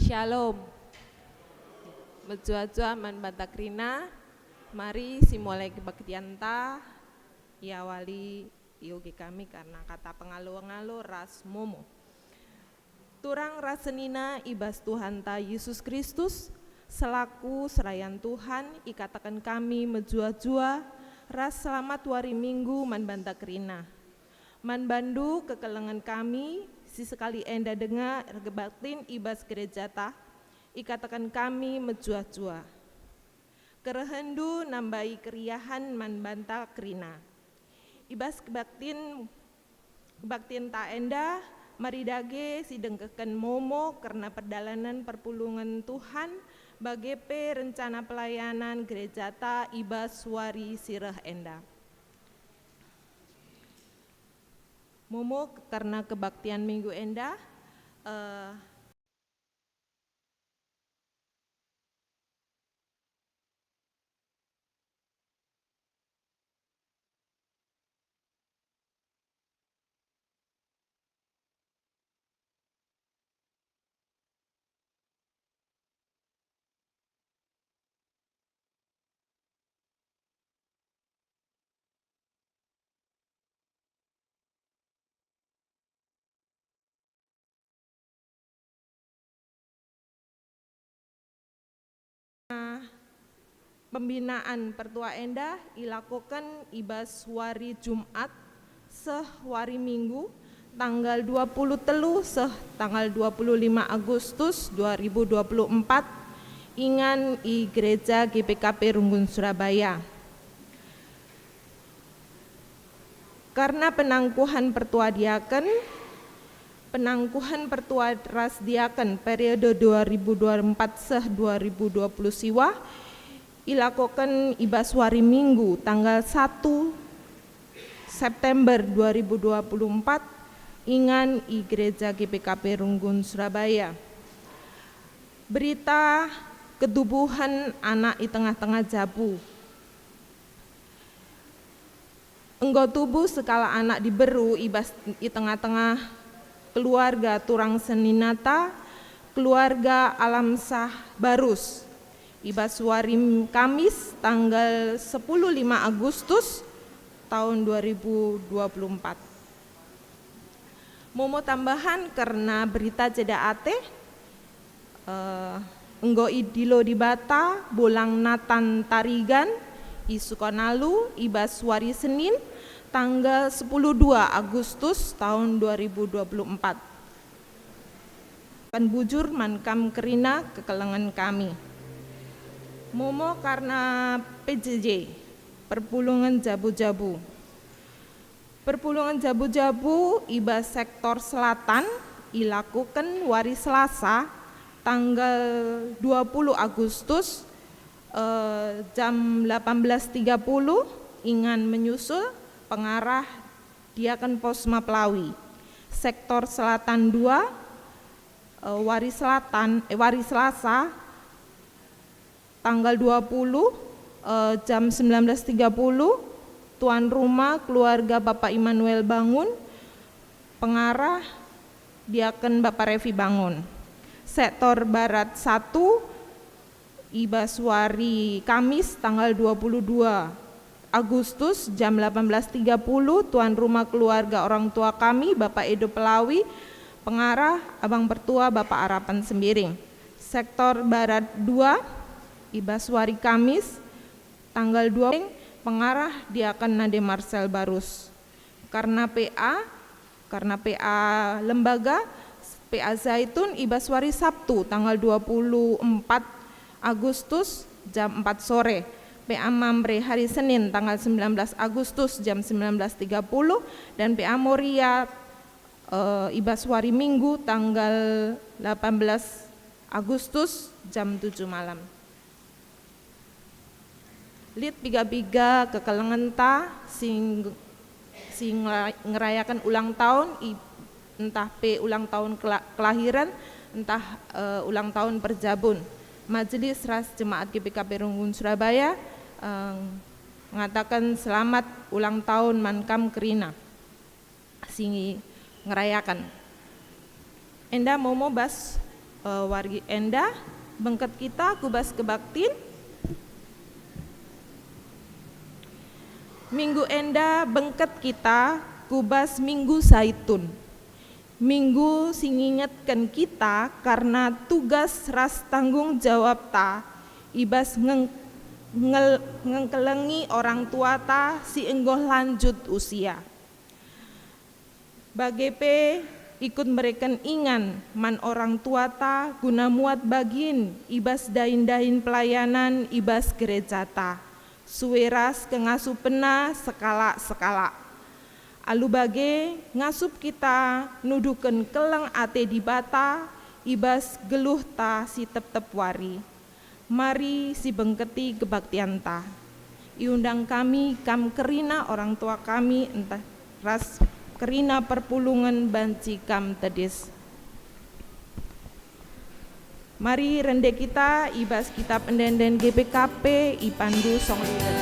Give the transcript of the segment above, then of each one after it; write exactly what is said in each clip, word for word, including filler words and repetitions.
Shalom. Mejuah-juah man banta kerina, mari simulai kebaktianta iawali ioge kami kerna kata pengalo-ngalo ras momo. Turang ras senina i bas Tuhanta Yesus Kristus, selaku serayan Tuhan, ikataken kami mejuah-juah ras selamat wari Minggu man banta kerina. Man bandu kekelengen kami, si sekali enda denga erkebaktin i bas gerejata, ikataken kami mejuah-juah. Kerehenndu nambai keriahen man banta kerina. I bas kebaktin, kebaktinta enda, mari dage sidengkehken momo kerna perdalanen perpulungen Tuhan, bage pe rencana pelayanan gerejata i bas wari si reh enda. Momo kerna kebaktin minggu enda, eh, Pembinaan pertua enda ilakoken i bas wari Jumat seh wari Minggu, tanggal dua puluh telu seh tanggal dua puluh lima Agustus dua ribu dua puluh empat, ingan i Gereja G P K P Runggun Surabaya. Kerna penangkuhan pertua diaken, penangkuhan pertua ras diaken periode dua ribu dua puluh empat seh dua ribu dua puluh siwah ilakoken i bas wari Minggu tanggal satu September dua ribu dua puluh empat, ingan i Gereja G P K P Runggun Surabaya. Berita ketubuhen anak i tengah-tengah jabu. Enggo tubuh sekalak anak diberu i bas, i tengah-tengah keluarga turang seninata, keluarga Alamsah Barus, i bas wari Kamis tanggal sepuluh lima Agustus tahun dua ribu dua puluh empat. Momo tambahan kerna berita ceda ate, eh, enggo idilo Dibata bolang Natan Tarigan i Sukonalu i bas wari Senin, tanggal sepuluh dua Agustus tahun dua ribu dua puluh empat. Kan bujur man kam kerina kekelengen kami. Momo kerna P J J, perpulungen jabu-jabu. Perpulungen jabu-jabu i bas sektor selatan ilakoken wari Selasa, tanggal dua puluh Agustus, eh, jam delapan belas tiga puluh, ingan menyusul pengarah Diaken Posma Pelawi. Sektor Selatan dua, eh, wari Selatan, eh, wari Selasa, tanggal dua puluh, eh, jam sembilan belas tiga puluh, tuan rumah keluarga Bapak Immanuel Bangun, pengarah Diaken Bapak Revi Bangun. Sektor Barat satu, i bas wari Kamis tanggal dua puluh dua Agustus jam delapan belas tiga puluh, tuan rumah keluarga orang tua kami, Bapak Edo Pelawi, pengarah Abang Pertua, Bapak Arapan Sembiring. Sektor Barat dua, i bas wari Kamis, tanggal dua, pengarah Diaken Nade Marcel Barus. Kerna P A, kerna P A lembaga, P A Zaitun i bas wari Sabtu, tanggal dua puluh empat Agustus, jam empat sore. P A Mamre hari Senin, tanggal sembilan belas Agustus, jam sembilan belas tiga puluh, dan P A Moria, eh, i bas wari Minggu, tanggal delapan belas Agustus, jam tujuh malam. Lit piga-piga kekelengenta si ng-, si ngera-, ngerayaken ulang tahun, i-, ntah pe ulang tahun kela-, kelahiren, ntah, eh, ulang tahun perjabun. Majelis ras jemaat G P K P Runggun Surabaya, eh, ngataken selamat ulang tahun man kam kerina si ngerayaken. Enda momo bas, Eh, wari enda bengket kita ku bas kebaktin. Minggu enda bengket kita ku bas Minggu Saitun. Minggu si ngingetken kita kerna tugas ras tanggung jawabta i bas ngeng-, ngel-, ngengkelengi orang tuata si enggo lanjut usia. Bage pe, ikut mereken ingan man orang tuata guna muat bagin i bas dahin-dahin pelayanan i bas gerejata, sue ras kengasupenna sekalak-sekalak. Alu bage, ngasup kita nuduhken keleng ate Dibata i bas geluhta si tep-tep wari. Mari sibengketi kebaktianta. Iundang kami kam kerina orang tua kami ntah ras kerina perpulungen banci kam tedis. Mari rende kita i bas kitab ende-enden G P K P ipandu song lilin.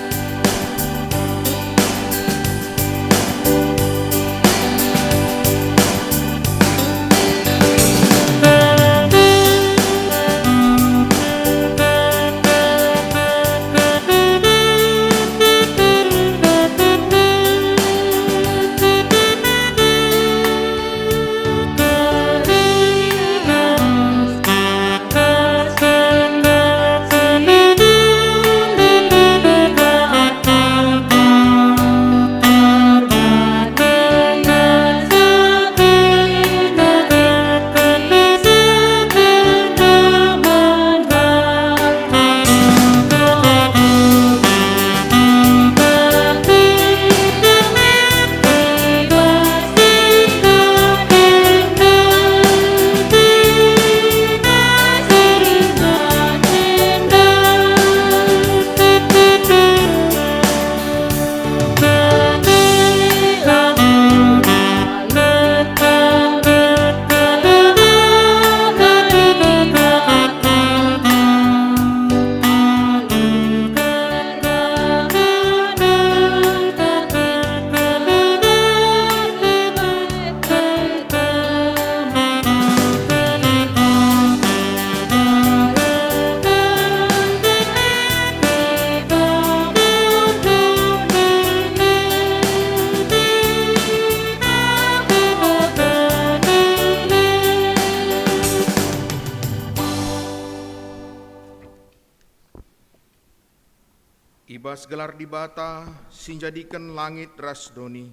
I bas gelar Dibata si njadiken langit ras doni,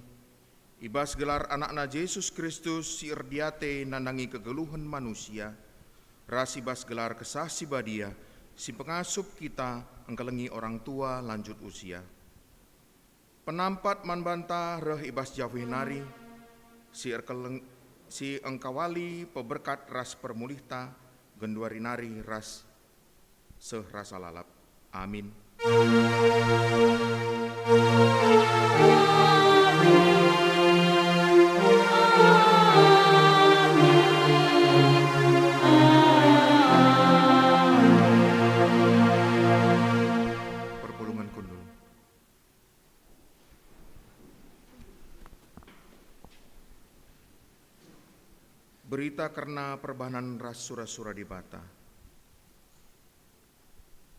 i bas gelar AnakNa Jesus Kristus si erdiate nandangi kegeluhen manusia, ras i bas gelar Kesah Si Badia si pengasup kita engkelengi orang tua lanjut usia. Penampat man banta reh i bas javuh nari, si erkeleng-, si engkawali peberkat ras permulihta genduari nari ras seh rasa lalap. Amin. Perpulungen kundul. Berita kerna perbahanen ras sura-sura Dibata.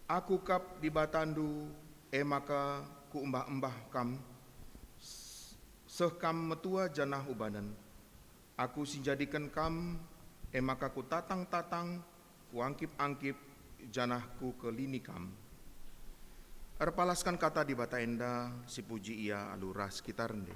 Aku kap Dibatandu, e maka kuembah-embah kam, s-, seh kam metua janah ubanen. Aku si njadiken kam, e maka kutatang-tatang, kuangkip-angkip, janah kukelini kam. Erpalasken kata Dibata enda, sipuji Ia alu ras kita rende.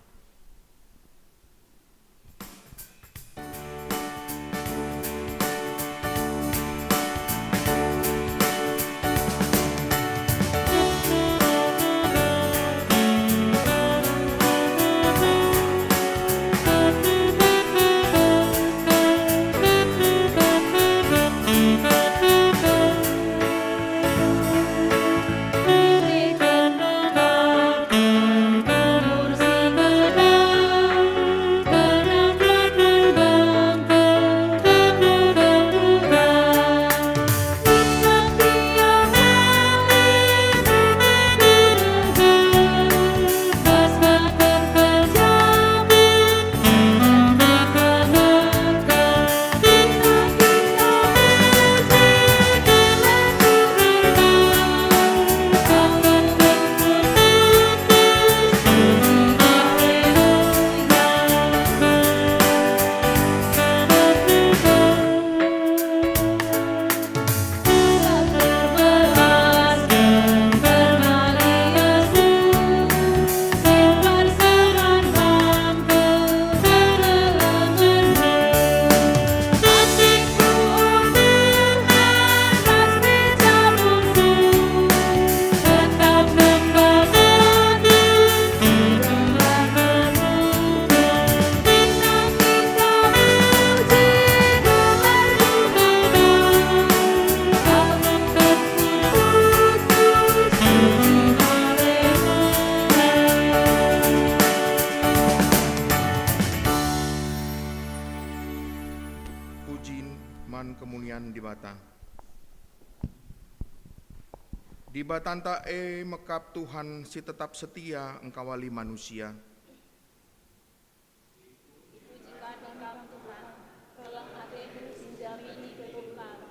Dibatanta e mekap Tuhan si tetap setia engkawali manusia. Dipuji kami Kam, Tuhan, keleng ateNdu si njamini geluh kami.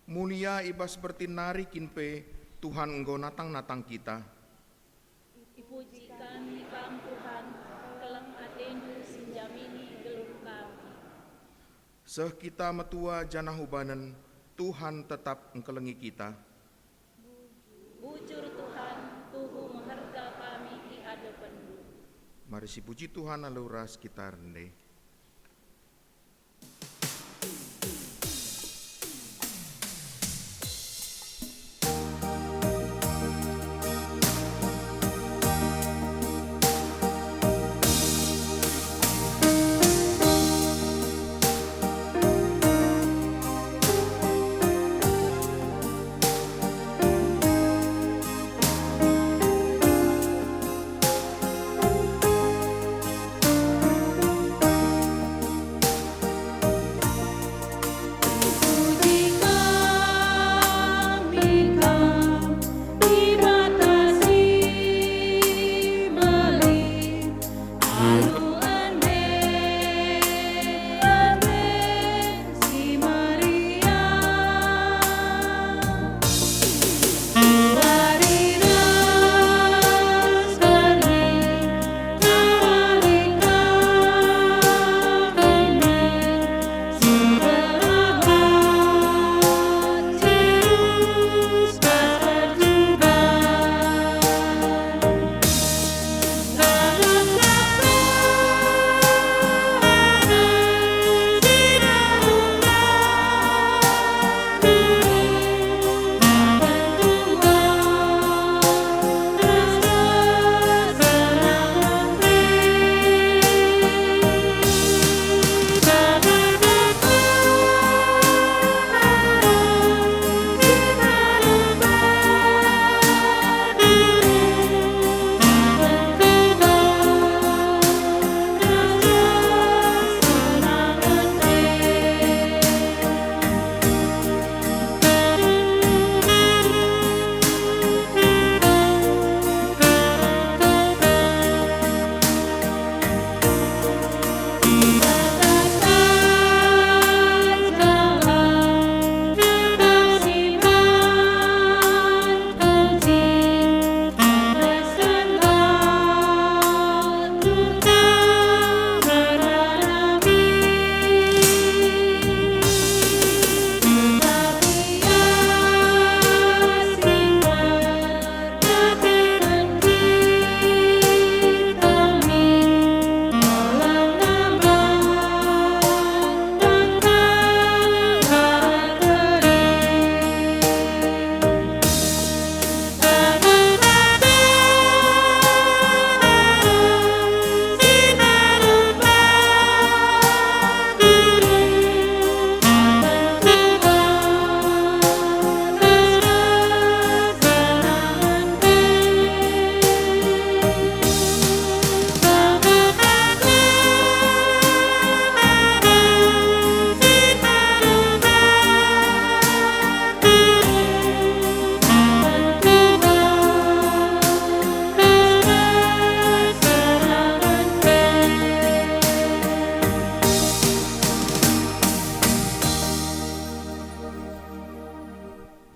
Mulia i bas bertin nari kin pe Tuhan enggo natang-natang kita. Dipuji kami Kam, Tuhan, keleng ateNdu si njamini geluh kami. Seh kita metua janah ubanen, Tuhan tetap engkelengi kita. Bujur, Tuhan, tuhu meherga kami i adepenNdu. Mari sipuji Tuhan alu ras kita rende.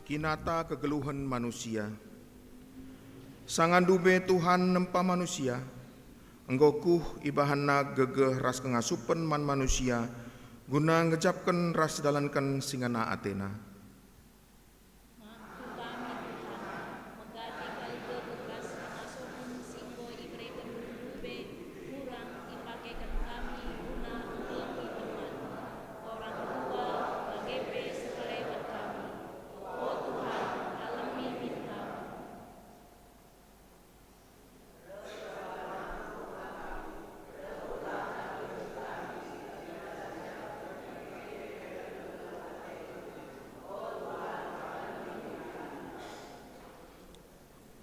Kinata kegeluhen manusia. Sanga ndube Tuhan nempa manusia, enggo kuh ibahanNa gegeh ras kengasupen man manusia, guna ngejapken ras ndalanken si ngena ateNa. Ngasup kami, Tuhan, megati kal gegeh ras kengasupen si enggo iberekenNdu ndube, kurang ipakeken kami guna engkelengi teman, orang tua, bage pe sekelewet kami. O Tuhan, alemi min kami.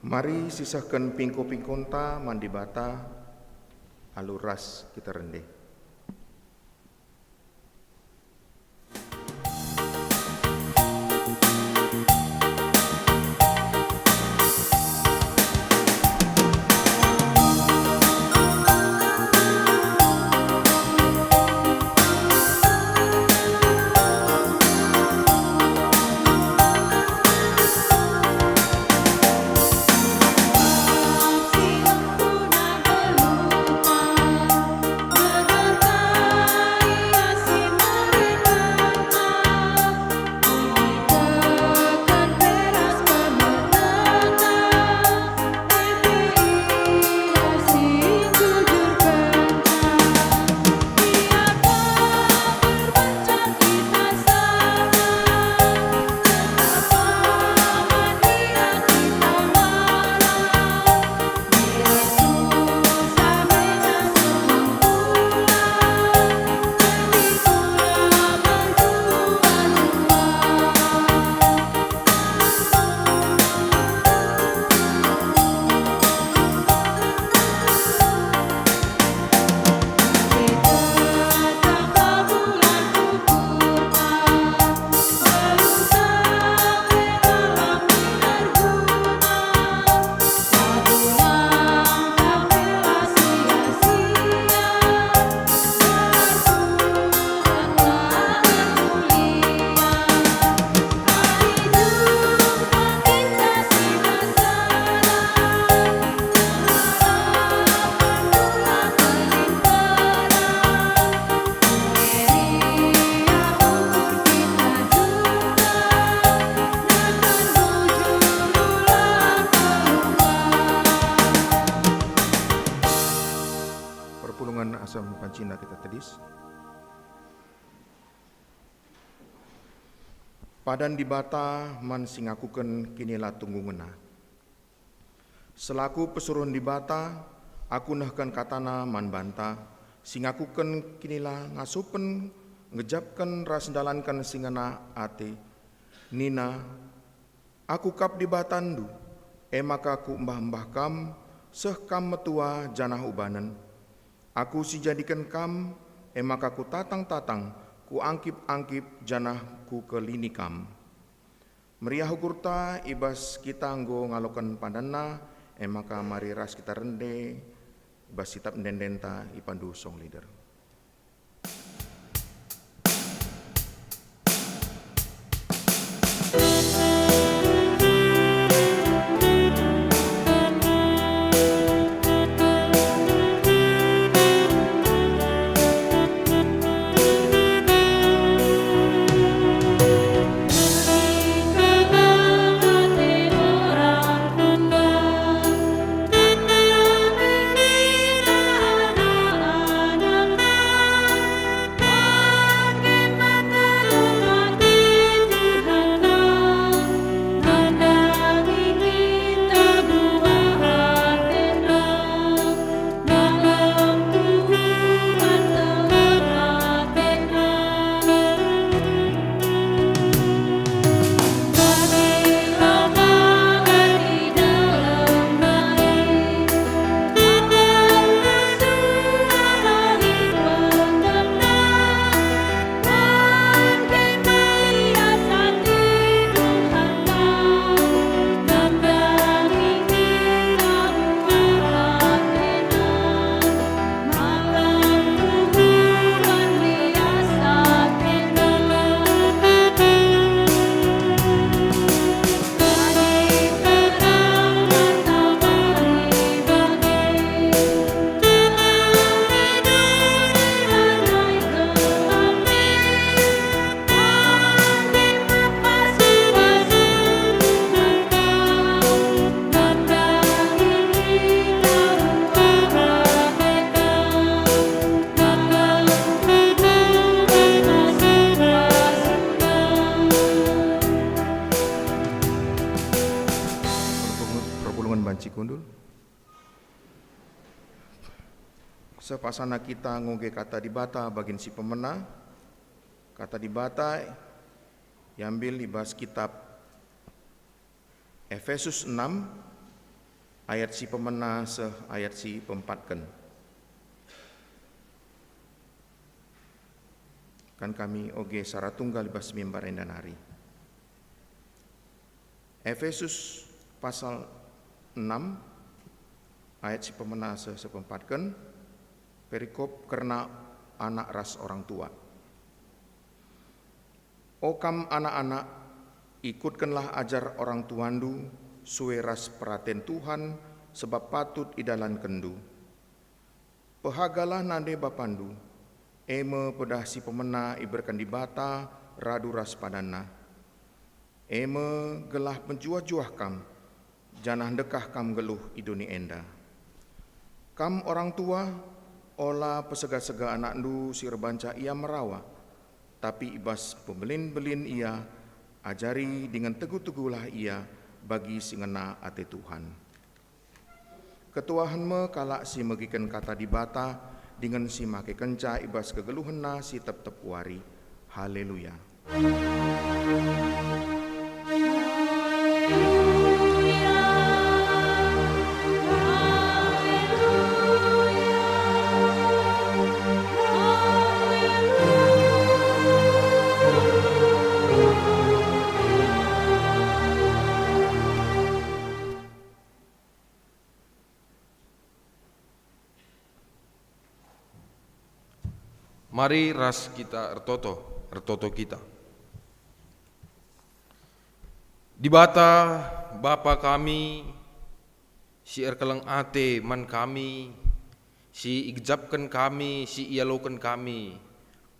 Mari sisehken pingko-pingkonta man Dibata, alu ras kita rende. Padan Dibata man si ngakuken kinilatunggungenna. Selaku pesuruhen Dibata, aku nehken kataNa man banta, si ngakuken kinilangasupen, ngejapken ras ndalanken si ngena ate. Nina, "Aku kap Dibatandu, e maka kuembah-embah kam, seh kam metua janah ubanen. Aku si jadiken kam, e maka kutatang-tatang, kuangkip-angkip janah kukelini kam." Meriah ukurta i bas kita enggo ngaloken pandanna, e maka mari ras kita rende i bas sitap ende-endenta ipandu song leader. Perpulungen banci kundul. Seh pasana kita ngoge Kata Dibata bagin si pemena. Kata Dibata iambil i bas kitab Efesus enam ayat si pemena seh ayat si peempatken. Kan kami oge sara tunggal i bas mimbar enda nari. Efesus pasal enam ayat si pemena seh si peempatken, perikop kerna anak ras orang tua. O kam anak-anak, ikutkenlah ajar orang tuandu sue ras peraten Tuhan, sebab patut idalankenndu. Pehagalah nande bapandu, e me pedah si pemena ibereken Dibata radu ras padanNa. E me gelah mejuah-juah kam, janah ndekah kam nggeluh i doni enda. Kam orang tua, ola pesega-sega anakndu si erbanca ia merawa, tapi i bas pembelin-belin ia, ajari dingen tegu-teguhlah ia bagi si ngena ate Tuhan. Ketuahen me kalak si megiken Kata Dibata dingen si makekenca i bas kegeluhenna si tep-tep wari. Haleluya! Mari ras kita ertoto, ertoto kita. Dibata, Bapa kami, si erkeleng ate man kami, si igejapken kami, si ialoken kami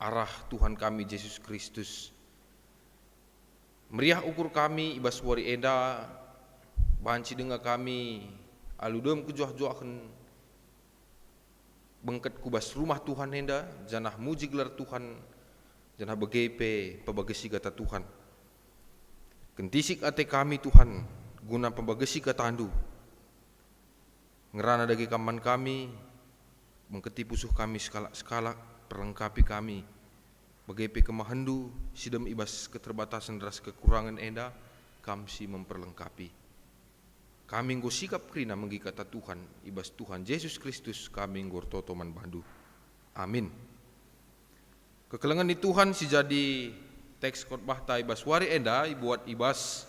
arah Tuhan kami Jesus Kristus. Meriah ukur kami i bas wari enda, banci denga kami alu dem kejuah-juahen bengket ku bas rumah Tuhan enda, janah muji gelar Tuhan, janah bage pe pebagesi kata Tuhan. Kentisik ate kami, Tuhan, guna pembagesi kataNdu. Ngerana dage Kam man kami, bengketi pusuh kami sekalak-sekalak, perlengkapi kami, bage pe kemahenNdu si dem i bas keterbatasen ras kekurangen enda, Kam si memperlengkapi. Kami enggo sikap kerina megi kata Tuhan, i bas Tuhan Jesus Kristus kami enggo ertoto man baNdu. Amin. Kekelengen ni Tuhan si jadi teks khotbahta i bas wari enda ibuat i bas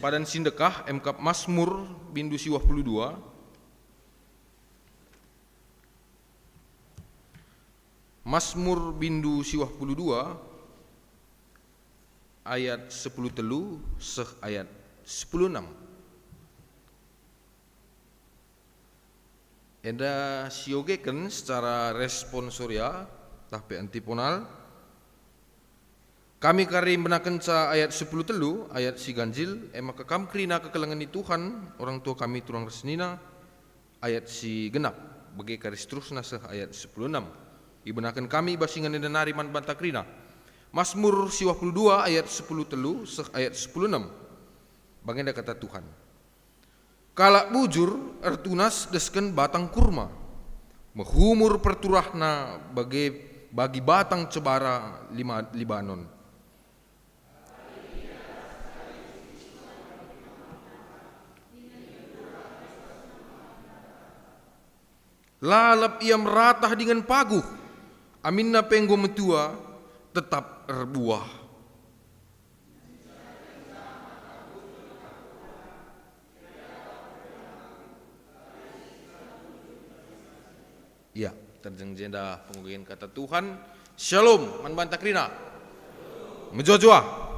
padan si ndekah, emkap Masmur bindu siwah puluh dua. Masmur bindu siwah puluh dua, ayat sepuluh telu seh ayat sepuluh enam. Enda siogeken secara responsoria, tah pe antiponal. Kami kari mbenakenca ayat sepuluh telu, ayat si ganjil, e maka kam kerina kekelengen ni Tuhan, orang tua kami turang ras senina, ayat si genap, bage kari seterusna seh ayat sepuluh enam. Ibenaken kami i bas ingan enda nari man banta kerina. Masmur siwah puluh dua ayat sepuluh telu seh ayat sepuluh enam. Bagenda kata Tuhan. Kalak bujur ertunas desken batang kurma, mehumur perturahna bage bagi batang cebara lima-, Libanon. Lalap ia meratah dingen paguh, aminna pe enggo metua, tetap erbuah. Ya, terjeng jenda pengogen kata Tuhan. Shalom, man banta kerina. Mejuah-juah.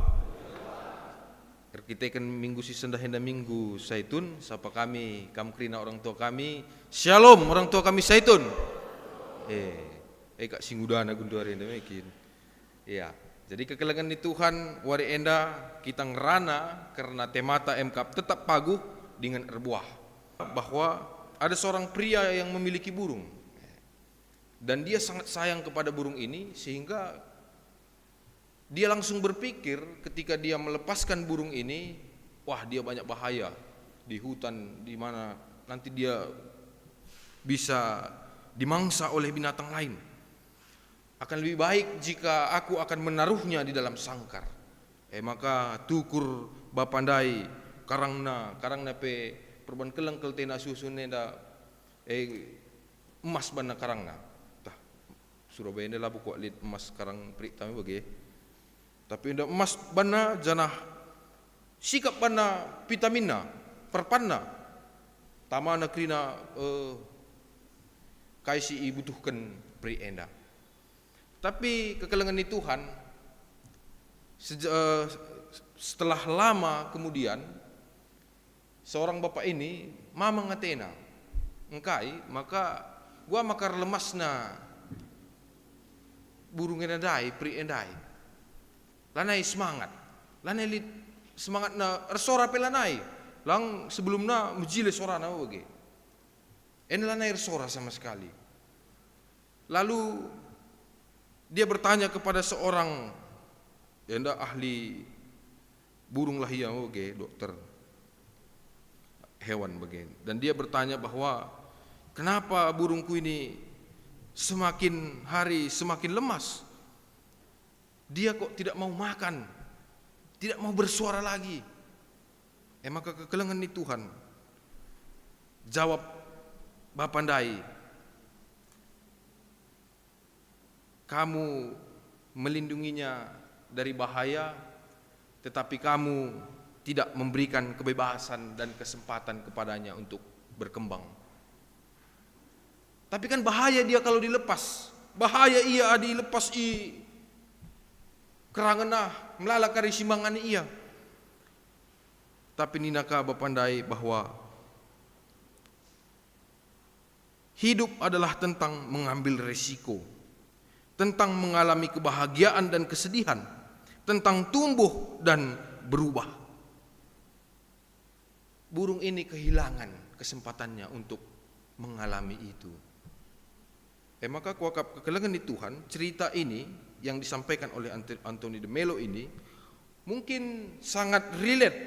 Erkiteken minggu si sendah enda Minggu Saitun, sapa kami, kam kerina orang tua kami. Shalom, orang tua kami Saitun. Eh, eh, kak singudana genduari enda mekin. Ya, jadi kekelengen ni Tuhan, wari enda kita ngerana kerna temata emkap tetap paguh dingen erbuah. Bahwa ada seorang pria yang memiliki burung. Dan dia sangat sayang kepada burung ini, sehingga dia langsung berpikir ketika dia melepaskan burung ini, "Wah, dia banyak bahaya di hutan, di mana nanti dia bisa dimangsa oleh binatang lain. Akan lebih baik jika aku akan menaruhnya di dalam sangkar." E maka tukur bapa ndai karangna, karangna pe perban keleng keltena susun enda, e, emas banna karangna. Tah, Surabaya enda labo kuat lit emas karang perik tami bage. Tapi enda emas banna janah sikap banna pitaminna, perpanna, tamana kerina, eh, kai si ibutuhken perik enda. Tapi kekelengen ni Tuhan, seja-, eh, setelah lama kemudian, seorang bapak ini mamang atena. Engkai maka gua maka erlemasna burung enda ndai, perik enda ndai. Lanai semangat, lanai lit semangatna, ersora pe lanai. Lang sebelumna mejile sorana bage. Enda lanai ersora sama sekali. Lalu dia bertanya kepada seorang, ya, enda ahli burung lah ia, oke, dokter hewan bage. Dan dia bertanya bahwa, "Kenapa burungku ini semakin hari semakin lemas? Dia kok tidak mau makan, tidak mau bersuara lagi?" E maka kekelengen ni Tuhan, jawab bapa ndai, "Kamu melindunginya dari bahaya, tetapi kamu tidak memberikan kebebasan dan kesempatan kepadanya untuk berkembang." Tapi kan bahaya dia kalau dilepas. Bahaya ia adi ilepas i kerangen ah, melala kari si mangani ia. Tapi nina ka bapa ndai bahwa hidup adalah tentang mengambil resiko, tentang mengalami kebahagiaan dan kesedihan, tentang tumbuh dan berubah. Burung ini kehilangan kesempatannya untuk mengalami itu. E maka kuakap kekelengen ni Tuhan, cerita ini yang disampaikan oleh Ante-, Anthony de Mello ini mungkin sangat relate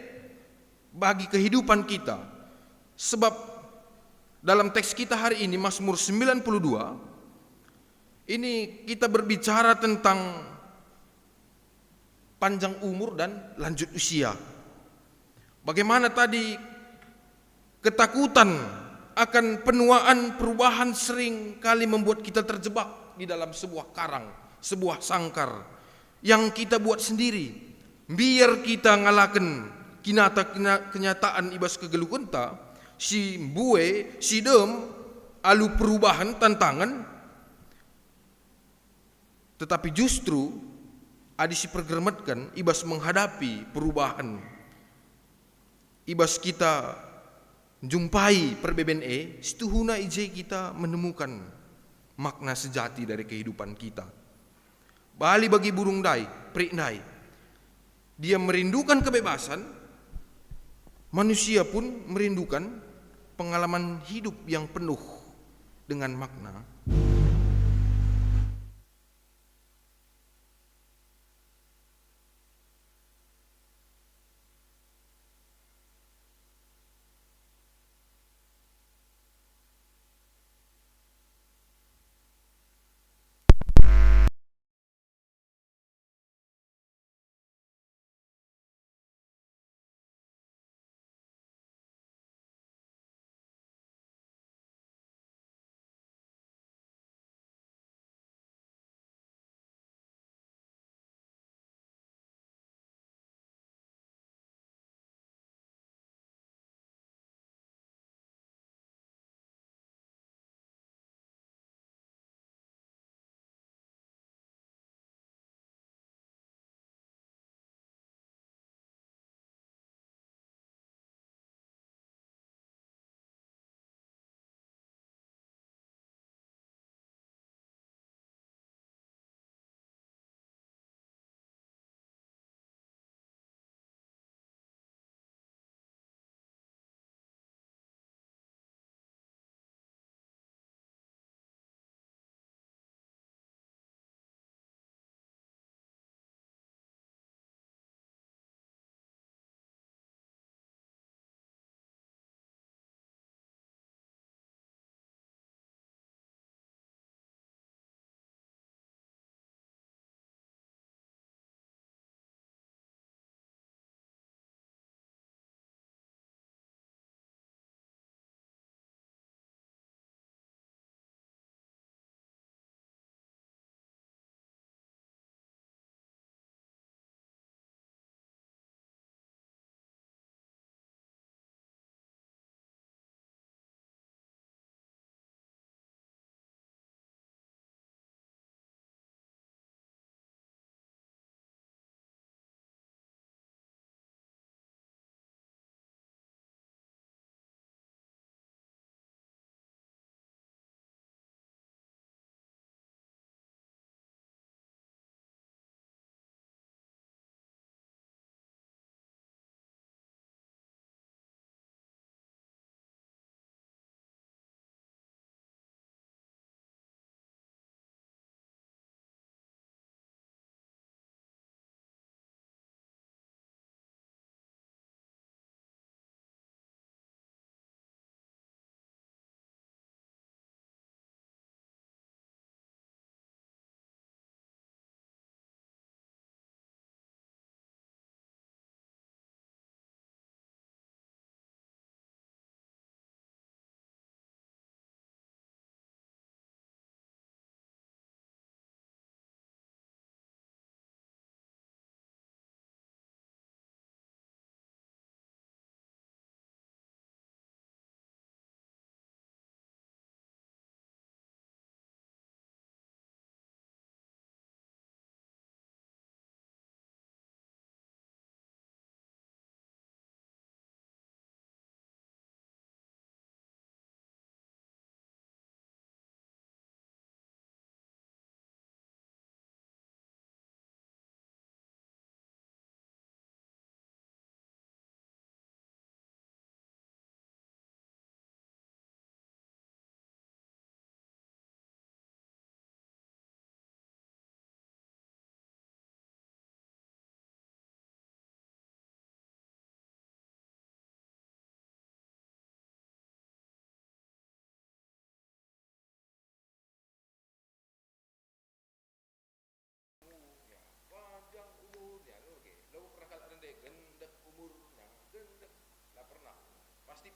bagi kehidupan kita. Sebab dalam teks kita hari ini, Mazmur sembilan puluh dua, ini kita berbicara tentang panjang umur dan lanjut usia. Bagaimana tadi ketakutan akan penuaan, perubahan sering kali membuat kita terjebak di dalam sebuah karang, sebuah sangkar yang kita buat sendiri. Biar kita ngalaken kinata-, kena-, kenyataan i bas kegeluhenta, si mbue, si dem, alu perubahan, tantangen, tetapi justru adi si pergermetken i bas menghadapi perubahan, i bas kita njumpai perbeben e, situhuna i je kita menemukan makna sejati dari kehidupan kita. Bali bagi burung ndai, perik ndai. Dia merindukan kebebasan, manusia pun merindukan pengalaman hidup yang penuh dengan makna.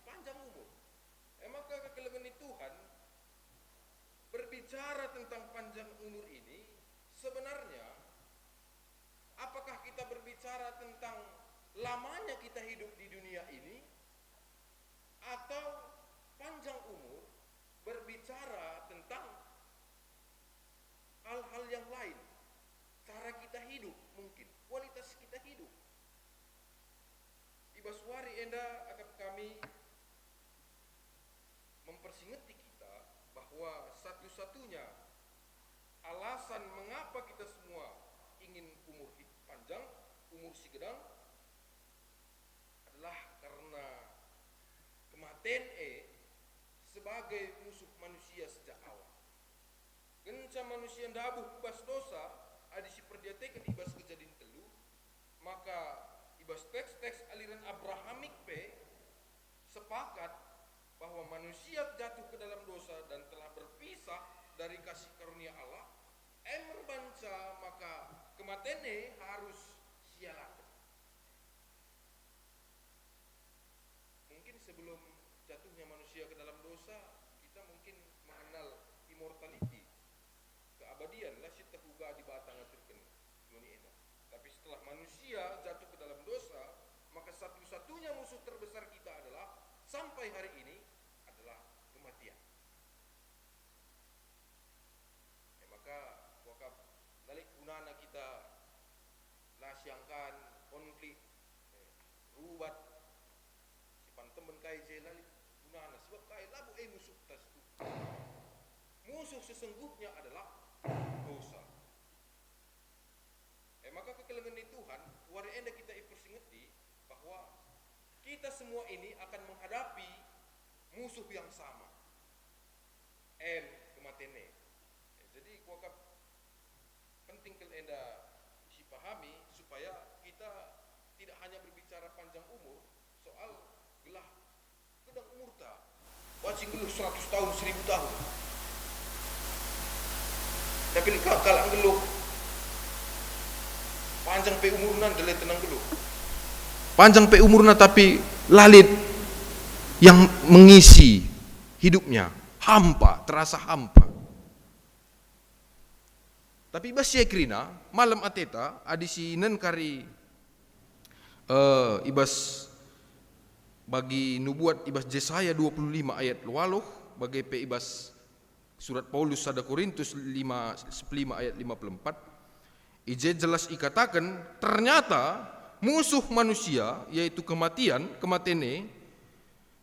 Panjang umur. E maka kekelengen ni Tuhan, berbicara tentang panjang umur ini, sebenarnya, apakah kita berbicara tentang lamanya kita hidup di dunia ini, atau panjang umur berbicara tentang hal-hal yang lain, cara kita hidup mungkin, kualitas kita hidup? I bas wari enda akap kami mempersingeti kita bahwa satu-satunya alasan mengapa kita semua ingin umur hid-, panjang, umur si gedang, adalah karena kematen e sebagai musuh manusia sejak awal. Kenca manusia ndabuh ku bas dosa, adi si perdiateken i bas Kejadin telu, maka i bas teks-teks aliran Abrahamik pe sepakat bahwa manusia jatuh ke dalam dosa dan telah berpisah dari kasih karunia Allah, em erbanca maka kematen e harus sialaken. Mungkin sebelum jatuhnya manusia ke dalam dosa, kita mungkin mengenal immortality, keabadian, la sieteh uga Dibata ngaturken doni enda. Tapi setelah manusia jatuh ke dalam dosa, maka satu-satunya musuh terbesar kita adalah, sampai hari ini, adalah kematian. E maka, kuakap, la lit gunana kita la siangkan, konflik, eh, rubat, sipantemben kai je, la lit gunana, sebab kai? Labo e musuhta si tuhu. Musuh sesungguhnya adalah dosa. E maka kekelengen ni Tuhan, wari enda kita ipersingeti bahwa kita semua ini akan menghadapi musuh yang sama. Em, kematen e. E, jadi kuakap penting kal enda sipahami supaya kita tidak hanya berbicara panjang umur, soal gelah gedang umurta. Banci nggeluh seratus tahun, seribu tahun. Tapi lit ka kalak nggeluh panjang pe umurna, ndeletna nggeluh. Panjang pe umurna tapi la lit yang mengisi hidupnya, hampa, terasa hampa. Tapi i bas si e kerina, malem ateta, adi sinen kari, eh, i bas bagi nubuat i bas Jesaya dua puluh lima ayat waluh, bage pe i bas surat Paulus sada Korintus lima, sepuluh lima ayat lima puluh empat, i je jelas ikataken, ternyata musuh manusia, yaitu kematian, kematen e,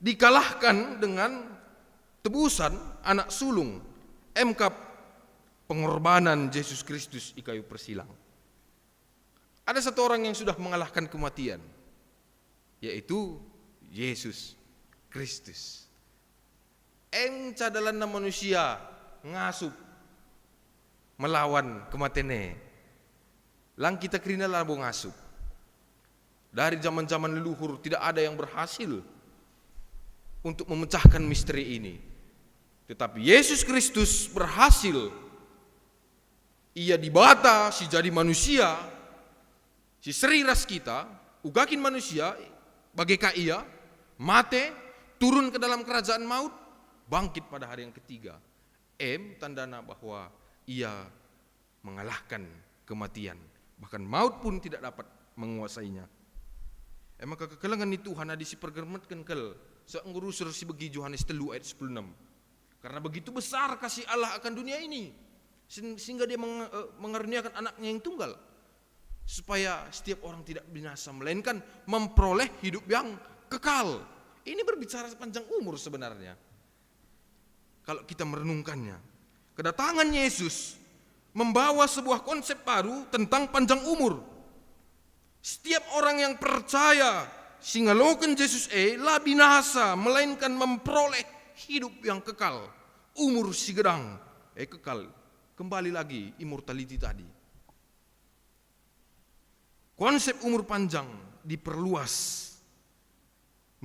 dikalahkan dengan tebusan Anak Sulung, em kap pengorbanan Jesus Kristus i kayu persilang. Ada satu orang yang sudah mengalahkan kematian, yaitu Jesus Kristus. Enca dalanna manusia ngasup melawan kematen e. Lang kita kerina labo ngasup. Dari zaman-zaman leluhur tidak ada yang berhasil untuk memecahkan misteri ini. Tetapi Yesus Kristus berhasil. Ia Dibata si jadi manusia, si seri ras kita, uga kin manusia, bage ka Ia, mate, turun ke dalam kerajaan maut, bangkit pada hari yang ketiga. Em tandana bahwa Ia mengalahkan kematian, bahkan maut pun tidak dapat menguasainya. E maka kekelengen ni Tuhan adi sipergermetken kal, seh enggo rusur sibegi Johanes telu ayat sepuluh enam. Karena begitu besar kasih Allah akan dunia ini, sen-, sehingga Dia meng-, eh, mengaruniakan Anak-Nya yang tunggal, supaya setiap orang tidak binasa, melainkan memperoleh hidup yang kekal. Ini berbicara sepanjang umur sebenarnya. Kalau kita merenungkannya, kedatangan Yesus membawa sebuah konsep baru tentang panjang umur. Setiap orang yang percaya si ngaloken Jesus e la binasa, melainkan memperoleh hidup yang kekal, umur si gedang, eh, kekal. Kembali lagi immortality tadi. Konsep umur panjang diperluas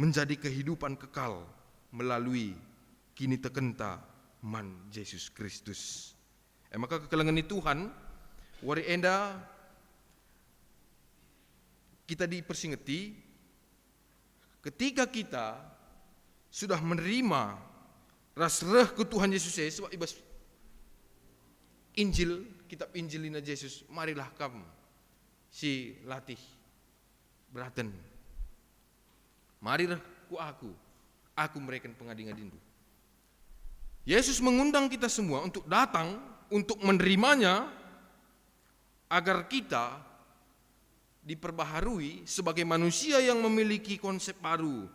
menjadi kehidupan kekal melalui kinitekenta man Jesus Kristus. E maka kekelengen ni Tuhan, wari enda kita dipersingeti, ketika kita sudah menerima ras reh ku Tuhan Yesus e, sebab i bas Injil, kitab Injil nina Jesus, "Marilah kam si latih beraten. Mari reh ku Aku, Aku mereken pengadi-ngadindu." Yesus mengundang kita semua untuk datang, untuk menerima-Nya, agar kita diperbaharui sebagai manusia yang memiliki konsep baru,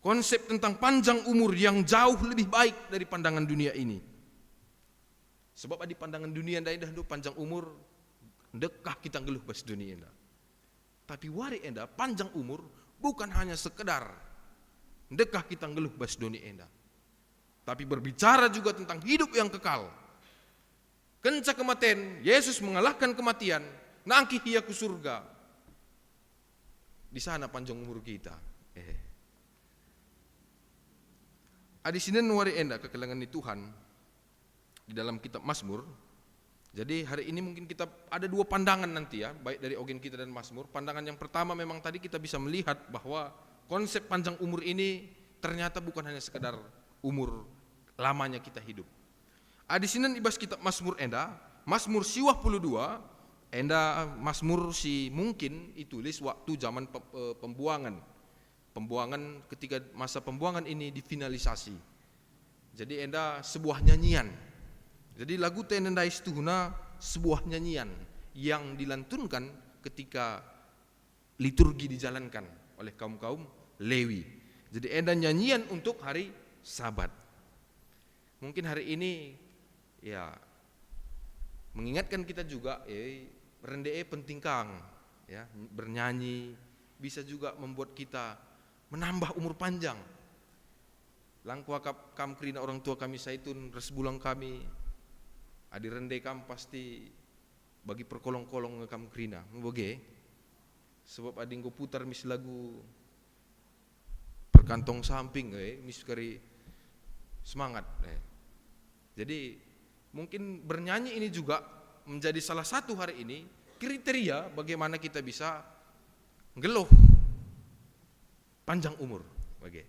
konsep tentang panjang umur yang jauh lebih baik dari pandangan dunia ini. Sebab adi pandangan dunia ndai dah panjang umur, ndekah kita nggeluh bas doni enda. Tapi wari enda panjang umur bukan hanya sekedar ndekah kita nggeluh bas doni enda, tapi berbicara juga tentang hidup yang kekal. Kenca kematen, Yesus mengalahkan kematian, nangkih Ia ku surga. Di sana panjang umur kita. Eh. Adi sinen wari enda kekelengen ni Tuhan di dalam kitab Mazmur. Jadi hari ini mungkin kita ada dua pandangan nanti ya, baik dari ogen kita dan Mazmur. Pandangan yang pertama memang tadi kita bisa melihat bahwa konsep panjang umur ini ternyata bukan hanya sekedar umur lamanya kita hidup. Adi sinen i bas kitab Mazmur enda, Mazmur siwah puluh dua, enda Mazmur si mungkin itulis waktu zaman pe-, eh, pembuangan. Pembuangan, ketika masa pembuangan ini difinalisasi. Jadi enda sebuah nyanyian. Jadi lagu te enda ndai situhuna sebuah nyanyian yang dilantunkan ketika liturgi dijalankan oleh kaum-kaum Lewi. Jadi enda nyanyian untuk hari Sabat. Mungkin hari ini, ya, mengingatkan kita juga, eh, rende e penting kang, ya, bernyanyi bisa juga membuat kita menambah umur panjang. Lang kuakap kam kerina orang tua kami Saitun ras bulang kami, adi rende kam pasti bagi perkolong-kolong nge kam kerina, bage. Sebab adi enggo putar mis lagu perkantong samping, eh, mis kari semangat, eh. Jadi, mungkin bernyanyi ini juga menjadi salah satu hari ini kriteria bagaimana kita bisa nggeluh panjang umur. Bage.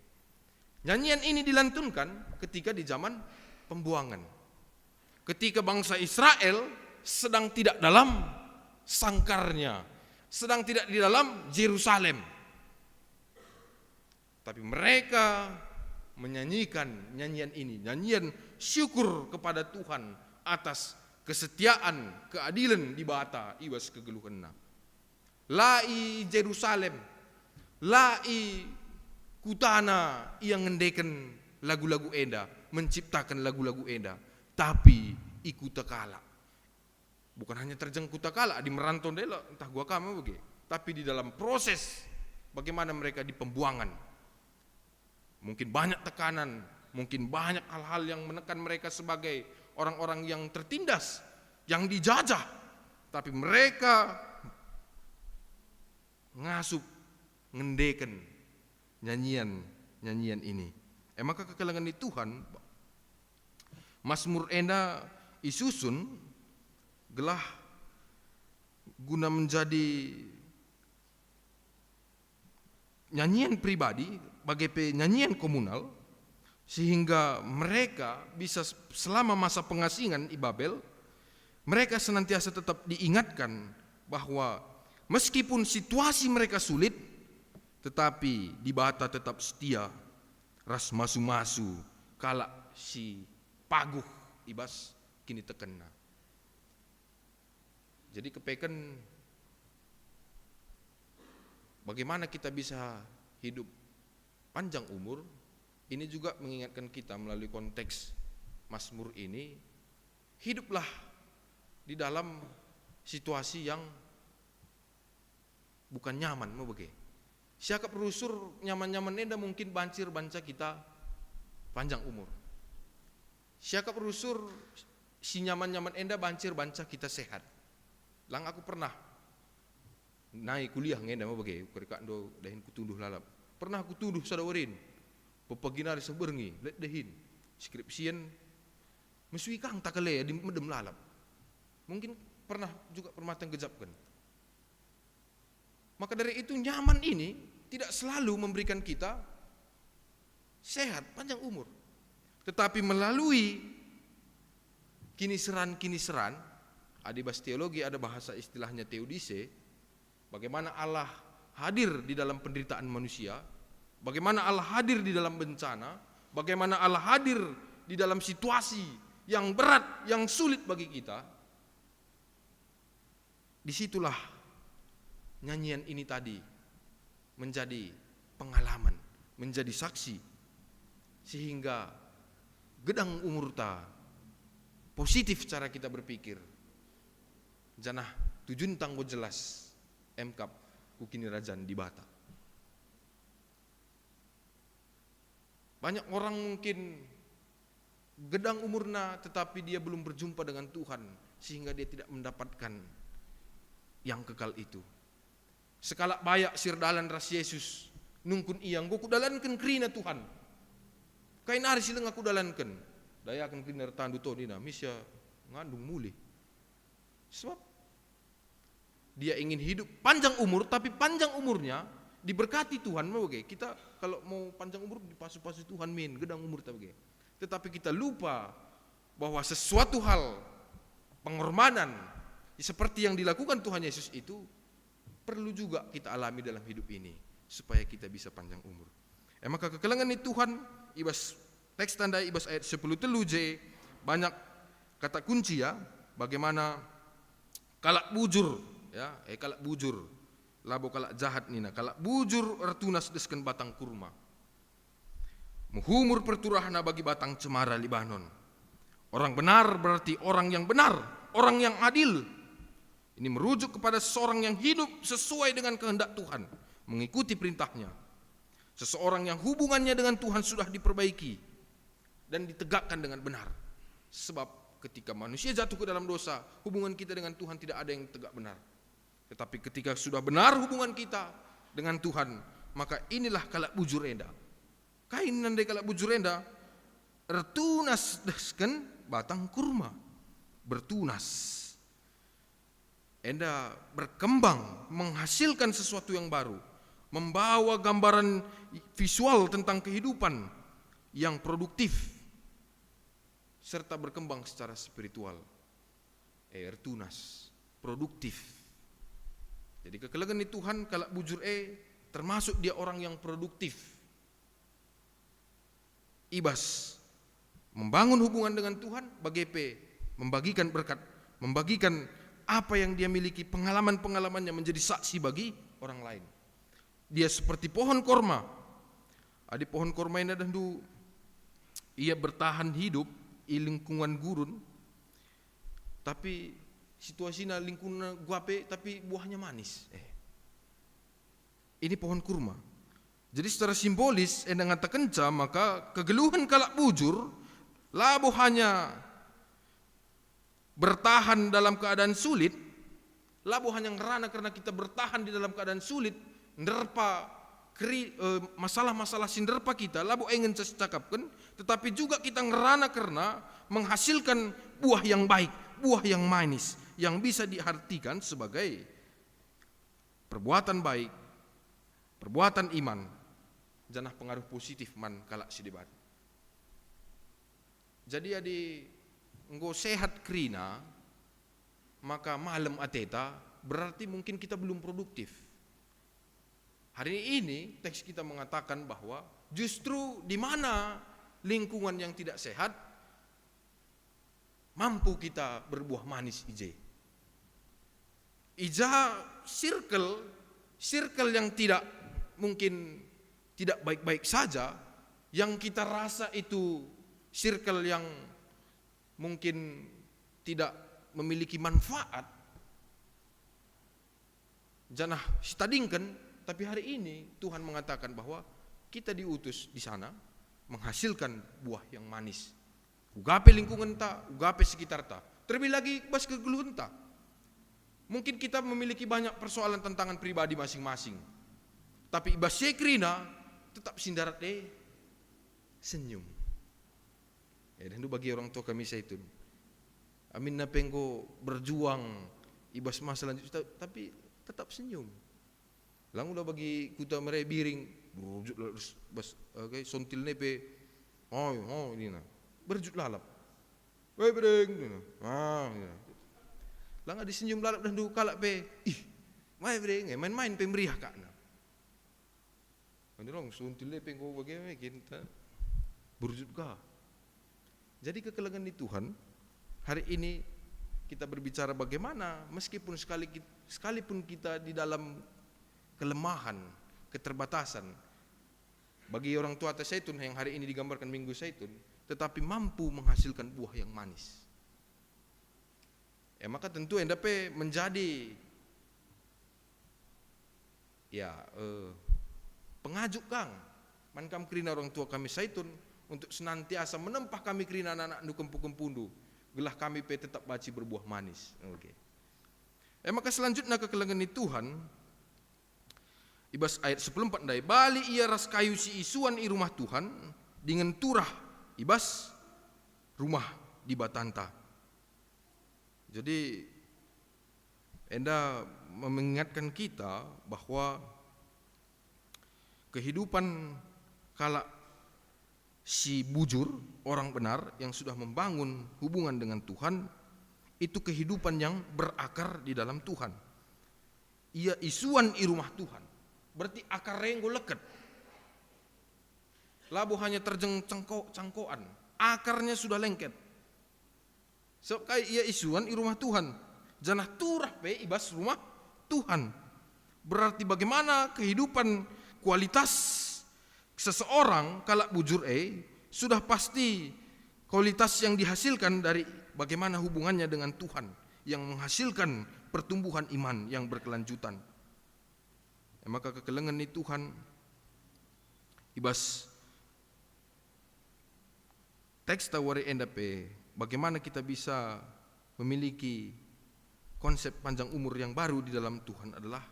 Nyanyian ini dilantunkan ketika di zaman pembuangan. Ketika bangsa Israel sedang tidak dalam sangkarnya, sedang tidak di dalam Jerusalem. Tapi mereka menyanyikan nyanyian ini, nyanyian syukur kepada Tuhan atas kesetiaan, keadilen Dibata i bas kegeluhenna. La i Jerusalem, la i kutana ia ngendeken lagu-lagu enda, menciptakan lagu-lagu enda, tapi i kuta kalak. Bukan hanya terjeng kuta kalak, adi merantau ndai la ntah gua kam bage. Tapi di dalam proses bagaimana mereka di pembuangan. Mungkin banyak tekanan, mungkin banyak hal-hal yang menekan mereka sebagai orang-orang yang tertindas, yang dijajah. Tapi mereka ngasup ngendeken nyanyian-nyanyian ini. E maka kekelengen ni Tuhan, Mazmur enda isusun gelah guna menjadi nyanyian pribadi, bage pe nyanyian komunal, sehingga mereka bisa s-, selama masa pengasingan i Babel, mereka senantiasa tetap diingatkan bahwa meskipun situasi mereka sulit, tetapi Dibata tetap setia ras masu-masu kalak si paguh i bas kinitekenna. Jadi kepeken bagaimana kita bisa hidup panjang umur, ini juga mengingatkan kita melalui konteks Mazmur ini, hiduplah di dalam situasi yang bukan nyaman, me bage. Siakap rusur nyaman-nyaman enda mungkin banci erbanca kita panjang umur. Siakap rusur si nyaman-nyaman enda banci erbanca kita sehat. Lang aku pernah nai kuliah nge enda me bage, ukur kak ndo dahin kutunduh lalap. Pernah kutunduh sada warin, pepagi nari seh berngi, let dahin. Skripsien, mesui kang takale adi medem lalap. Mungkin pernah juga permatang gejapken. Maka dari itu, nyaman ini tidak selalu memberikan kita sehat, panjang umur. Tetapi melalui kiniseran-kiniseran, adi bas teologi ada bahasa istilahnya theodicee, bagaimana Allah hadir di dalam penderitaan manusia, bagaimana Allah hadir di dalam bencana, bagaimana Allah hadir di dalam situasi yang berat, yang sulit bagi kita. Di situlah nyanyian ini tadi menjadi pengalaman, menjadi saksi, sehingga gedang umurta, positif cara kita berpikir, janah tujunta enggo jelas, emkap ku Kinirajan Dibata. Banyak orang mungkin gedang umurna, tetapi dia belum berjumpa dengan Tuhan, sehingga dia tidak mendapatkan yang kekal itu. Sekalak bayak si erdalan ras Jesus, nungkun ia, "Enggo kudalanken kerina, Tuhan. Kai nari si langa kudalanken?" "Dayaken kerina ertandu to," nina, "misa ngandung mulih." Sebab dia ingin hidup panjang umur, tapi panjang umurnya diberkati Tuhan me bage. Kita kalau mau panjang umur, dipasu-pasu Tuhan min, gedang umurta bage. Tetapi kita lupa bahwa sesuatu hal pengorbanan seperti yang dilakukan Tuhan Yesus itu perlu juga kita alami dalam hidup ini supaya kita bisa panjang umur. E maka kekelengen ni Tuhan, i bas teks tanda i bas ayat sepuluh telu je banyak kata kunci, ya, bagaimana kalak bujur, ya, eh, kalak bujur, labo kalak jahat nina, kalak bujur ertunas desken batang kurma. Mehumur perturahna bagi batang cemara Libanon. Orang benar berarti orang yang benar, orang yang adil. Ini merujuk kepada seseorang yang hidup sesuai dengan kehendak Tuhan, mengikuti perintahnya. Seseorang yang hubungannya dengan Tuhan sudah diperbaiki dan ditegakkan dengan benar. Sebab ketika manusia jatuh ke dalam dosa, hubungan kita dengan Tuhan tidak ada yang tegak benar. Tetapi ketika sudah benar hubungan kita dengan Tuhan, maka inilah kalak bujur enda. Kai nandai kalak bujur enda? Ertunas desken batang kurma. Bertunas. Enda berkembang, menghasilkan sesuatu yang baru, membawa gambaran visual tentang kehidupan yang produktif, serta berkembang secara spiritual. Eh, ertunas, produktif. Jadi, kekelengen ni Tuhan, kalak bujur e termasuk dia orang yang produktif. I bas membangun hubungan dengan Tuhan, bage pe membagikan berkat, membagikan apa yang dia miliki, pengalaman-pengalamannya, menjadi saksi bagi orang lain. Dia seperti pohon korma. Adi pohon korma enda dahndu, ia bertahan hidup i lingkungan gurun, tapi situasina lingkungan guape, tapi buahnya manis. Eh. Ini pohon kurma. Jadi, secara simbolis enda ngatakenca maka kegeluhen kalak bujur labo hanya bertahan dalam keadaan sulit, labo hanya ngerana karena kita bertahan di dalam keadaan sulit, nderpa keri-, eh, masalah-masalah si nderpa kita, labo e ngenca sicakapken, tetapi juga kita ngerana karena menghasilkan buah yang baik, buah yang manis, yang bisa diartikan sebagai perbuatan baik, perbuatan iman, janah pengaruh positif man kalak si deban. Jadi, adi enggo sehat kerina, maka malem ateta, berarti mungkin kita belum produktif. Hari ini teks kita mengatakan bahwa justru di mana lingkungan yang tidak sehat, mampu kita berbuah manis i je. I ja circle, circle yang tidak, mungkin tidak baik-baik saja, yang kita rasa itu circle yang mungkin tidak memiliki manfaat, janah sitadingken, tapi hari ini Tuhan mengatakan bahwa kita diutus di sana menghasilkan buah yang manis. Uga pe lingkungenta, uga pe sekitarta, terlebih lagi bas kegeluhenta. Mungkin kita memiliki banyak persoalan, tantangan pribadi masing-masing, tapi i bas si e kerina tetap si ndarat e senyum. Ya, dan bagi orang tua kami saya itu, aminna pe enggo berjuang i bas masa lanjut, ta-, tapi tetap senyum. Lang ula bagi kuta mere biring, Berujut lalap bas, eh, kai, sontil ne pe, "Oi, oi," nina. Berujut lalap. "Weh, Bereng," nina. Ah, nina. Langa disenyum lalap dah ndu kalak pe. "Ih, mai Bereng, eh, main-main pe meriah kakna." Adi long sontil ne pe enggo bage me kita berujut ka. Jadi kekelengen ni Tuhan, hari ini kita berbicara bagaimana meskipun sekali kit-, sekalipun kita di dalam kelemahan, keterbatasan. Bagi orang tua ate Saitun yang hari ini digambarkan Minggu Saitun, tetapi mampu menghasilkan buah yang manis. E maka tentu enda pe menjadi, ya, eh, pengajuk kang man kam kerina orang tua kami Saitun, untuk senantiasa menempah kami kerina anak-anakndu, kempu-kempundu, gelah kami pe tetap banci berbuah manis. Oke. E maka selanjutna kekelengen ni Tuhan, i bas ayat sepuluh empat ndai, bali ia ras kayu si isuan i rumah Tuhan, dingen turah i bas rumah Dibatanta. Jadi, enda mengingatkan kita bahwa kehidupan kalak si bujur, orang benar yang sudah membangun hubungan dengan Tuhan, itu kehidupan yang berakar di dalam Tuhan. Ia isuan i rumah Tuhan. Berarti akar e enggo leket. Labo hanya terjeng cengko-, cangkoan. Akarnya sudah lengket. Sebab kai? Ia isuan i rumah Tuhan, janah turah pe i bas rumah Tuhan. Berarti bagaimana kehidupan, kualitas seseorang kalak bujur e, sudah pasti kualitas yang dihasilkan dari bagaimana hubungannya dengan Tuhan yang menghasilkan pertumbuhan iman yang berkelanjutan. E maka kekelengen ni Tuhan i bas teks tawari enda pe, bagaimana kita bisa memiliki konsep panjang umur yang baru di dalam Tuhan adalah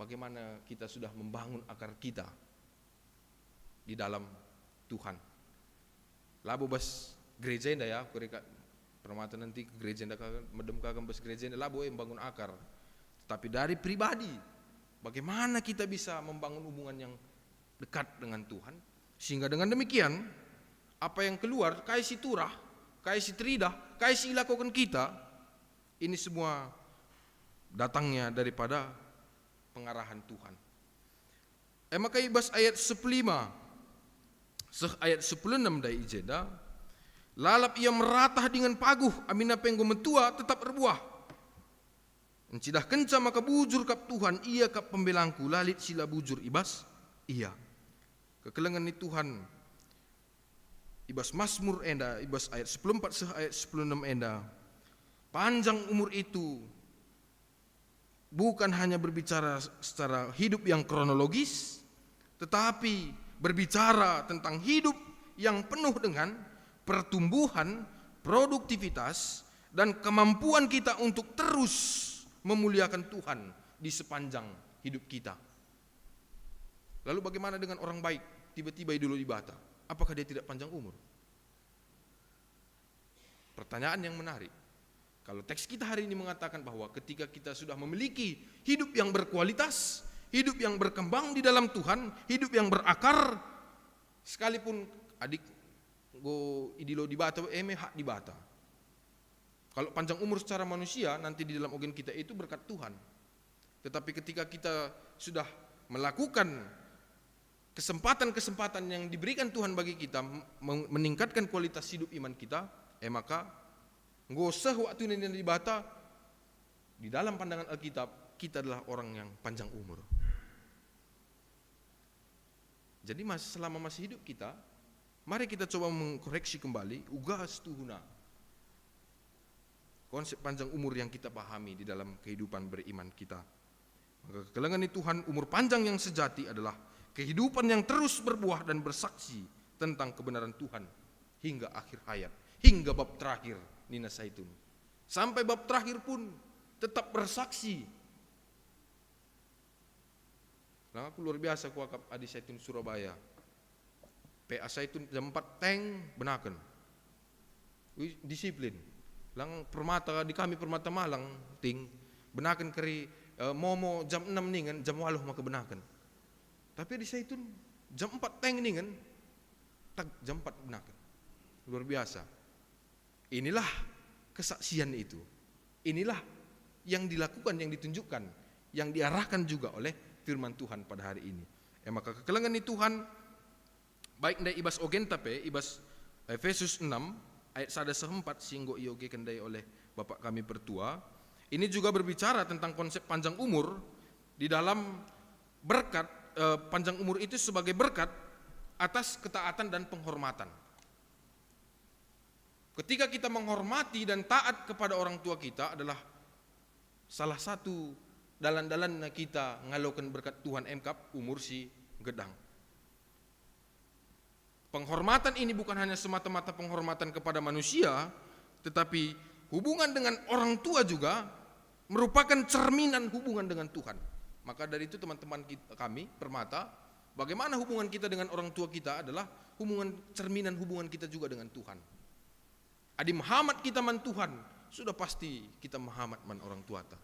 bagaimana kita sudah membangun akar kita di dalam Tuhan. Labo bas gereja enda ya, kureka permata nanti ke gereja enda ka, medem ka bas gereja enda, labo e membangun akar. Tetapi dari pribadi, bagaimana kita bisa membangun hubungan yang dekat dengan Tuhan, sehingga dengan demikian, apa yang keluar, kai si turah, kai si teridah, kai si ilakoken kita, ini semua datangnya daripada pengarahan Tuhan. E maka i bas ayat sepuluh lima seh ayat sepuluh enam ndai i jenda, lalap ia meratah dingen paguh, aminna pe enggo metua tetap erbuah. Encidahkenca maka bujur kap Tuhan, ia kap pembelangku, la lit si la bujur i bas ia. Kekelengen ni Tuhan i bas Masmur enda, i bas ayat sepuluh empat seh ayat sepuluh enam enda, panjang umur itu bukan hanya berbicara secara hidup yang kronologis, tetapi berbicara tentang hidup yang penuh dengan pertumbuhan, produktivitas, dan kemampuan kita untuk terus memuliakan Tuhan di sepanjang hidup kita. Lalu bagaimana dengan orang baik, tiba-tiba idilo Dibata? Apakah dia tidak panjang umur? Pertanyaan yang menarik. Kalau teks kita hari ini mengatakan bahwa ketika kita sudah memiliki hidup yang berkualitas, hidup yang berkembang di dalam Tuhan, hidup yang berakar, sekalipun adik enggo idilo Dibata, e me hak Dibata. Kalau panjang umur secara manusia, nanti di dalam organ kita itu berkat Tuhan. Tetapi ketika kita sudah melakukan kesempatan-kesempatan yang diberikan Tuhan bagi kita, men-, meningkatkan kualitas hidup iman kita, e maka enggo seh waktu nina Dibata, di dalam pandangan Alkitab, kita adalah orang yang panjang umur. Jadi mas-, selama masih hidup kita, mari kita coba mengkoreksi kembali uga situhuna konsep panjang umur yang kita pahami di dalam kehidupan beriman kita. Maka kekelengen ni Tuhan, umur panjang yang sejati adalah kehidupan yang terus berbuah dan bersaksi tentang kebenaran Tuhan hingga akhir hayat, hingga bab terakhir, nina Saitun. Sampai bab terakhir pun tetap bersaksi. Lang aku luar biasa kuakap adi Saitun Surabaya. Pe a Saitun jam empat teng benaken. Wih, disiplin. Lang Permata, di kami Permata Malang, ting, benaken keri, eh, momo jam enam ningen, jam waluh maka benaken. Tapi adi Saitun jam empat teng ningen, tak jam empat benaken. Luar biasa. Inilah kesaksian itu. Inilah yang dilakukan, yang ditunjukkan, yang diarahkan juga oleh firman Tuhan pada hari ini. E maka kekelengen ni Tuhan, baik ndai i bas ogenta pe, i bas Efesus enam ayat sada seh empat si enggo iogeken ndai oleh Bapak kami Pertua, ini juga berbicara tentang konsep panjang umur di dalam berkat, eh, panjang umur itu sebagai berkat atas ketaatan dan penghormatan. Ketika kita menghormati dan taat kepada orang tua kita adalah salah satu dalan-dalanna kita ngaloken berkat Tuhan, emkap umur si gedang. Penghormatan ini bukan hanya semata-mata penghormatan kepada manusia, tetapi hubungan dengan orang tua juga merupakan cerminan hubungan dengan Tuhan. Maka dari itu, teman-teman kit-, kami, Permata, bagaimana hubungan kita dengan orang tua kita adalah hubungan, cerminan hubungan kita juga dengan Tuhan. Adi mehamat kita man Tuhan, sudah pasti kita mehamat man orang tuata.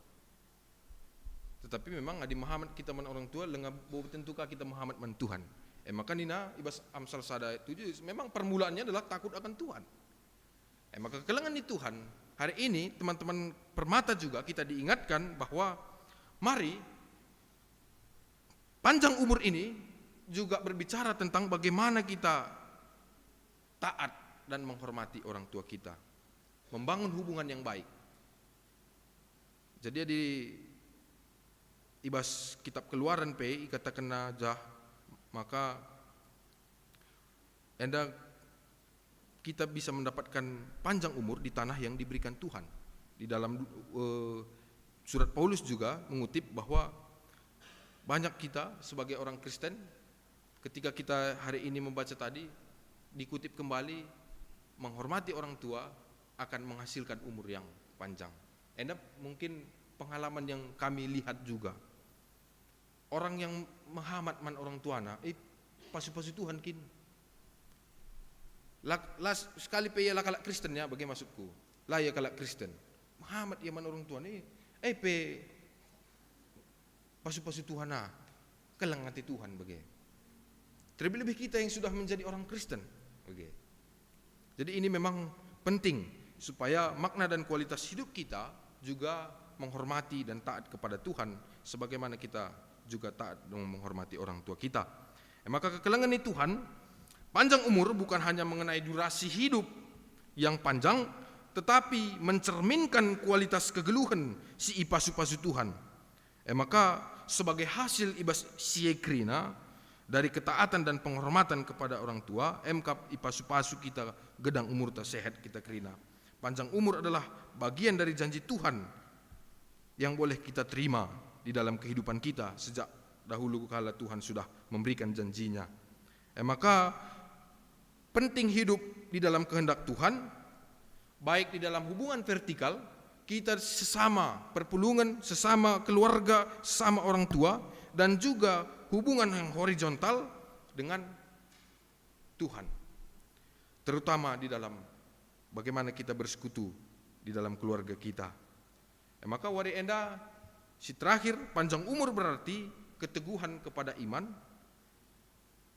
Tetapi memang adi mehamat kita man orang tua, langa bo tentu ka kita mehamat man Tuhan. E maka nina i bas Amsal sada ayat tujuh, memang permulaannya adalah takut akan Tuhan. E maka kekelengen ni Tuhan, hari ini teman-teman Permata juga kita diingatkan bahwa mari panjang umur ini juga berbicara tentang bagaimana kita taat dan menghormati orang tua kita, membangun hubungan yang baik. Jadi di, i bas kitab Keluaran pe ikatakenna jah, maka enda kita bisa mendapatkan panjang umur di tanah yang diberikan Tuhan. Di dalam, eh, surat Paulus juga mengutip bahwa banyak kita sebagai orang Kristen, ketika kita hari ini membaca tadi, dikutip kembali, menghormati orang tua akan menghasilkan umur yang panjang. Enda mungkin pengalaman yang kami lihat juga. Orang yang mehamat man orang tuana, eh, pasu-pasu Tuhan kin. La, la sekali pe ia la kalak Kristen ya, bage maksudku. La ia kalak Kristen. Mehamat ia man orang tuana, eh, eh pe pasu-pasu Tuhan ah. Keleng ate Tuhan bage. Terlebih-lebih kita yang sudah menjadi orang Kristen bage. Jadi ini memang penting supaya makna dan kualitas hidup kita juga menghormati dan taat kepada Tuhan sebagaimana kita juga taat dan menghormati orang tua kita. E maka kekelengen ni Tuhan, panjang umur bukan hanya mengenai durasi hidup yang panjang, tetapi mencerminkan kualitas kegeluhen si ipasu-pasu Tuhan. E maka, sebagai hasil i bas si e kerina, dari ketaatan dan penghormatan kepada orang tua, emkap ipasu-pasu kita gedang umurta, sehat kita kerina. Panjang umur adalah bagian dari janji Tuhan yang boleh kita terima di dalam kehidupan kita sejak dahulu kala Tuhan sudah memberikan janjinya. E maka, penting hidup di dalam kehendak Tuhan, baik di dalam hubungan vertikal, kita sesama perpulungen, sesama keluarga, sesama orang tua, dan juga hubungan yang horizontal dengan Tuhan, terutama di dalam bagaimana kita bersekutu di dalam keluarga kita. E maka wari enda, si terakhir, panjang umur berarti keteguhan kepada iman,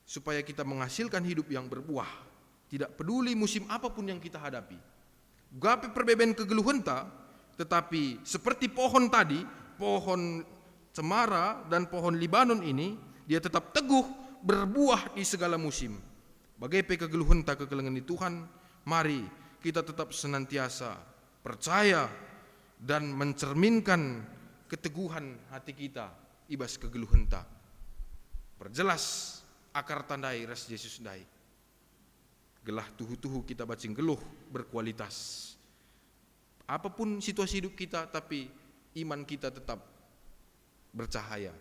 supaya kita menghasilkan hidup yang berbuah, tidak peduli musim apapun yang kita hadapi. Gape perbeben kegeluhenta, tetapi seperti pohon tadi, pohon cemara dan pohon Libanon ini, dia tetap teguh berbuah di segala musim. Bage pe kegeluhenta kekelengen ni Tuhan, mari kita tetap senantiasa percaya dan mencerminkan keteguhan hati kita i bas kegeluhenta. Perjelas akarta ndai ras Jesus ndai, gelah tuhu-tuhu kita banci nggeluh berkualitas. Apapun situasi hidup kita, tapi iman kita tetap bercahaya.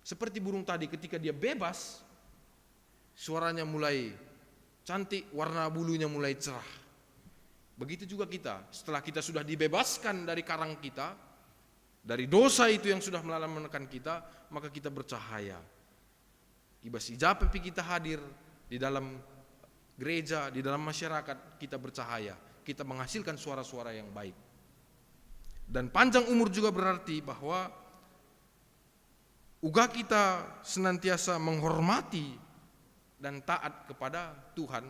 Seperti burung tadi, ketika dia bebas, suaranya mulai cantik, warna bulunya mulai cerah. Begitu juga kita, setelah kita sudah dibebaskan dari karang kita, dari dosa itu yang sudah melala menekan kita, maka kita bercahaya. I bas i ja pe kita hadir, di dalam gereja, di dalam masyarakat, kita bercahaya, kita menghasilkan suara-suara yang baik. Dan panjang umur juga berarti bahwa Uga kita senantiasa menghormati dan taat kepada Tuhan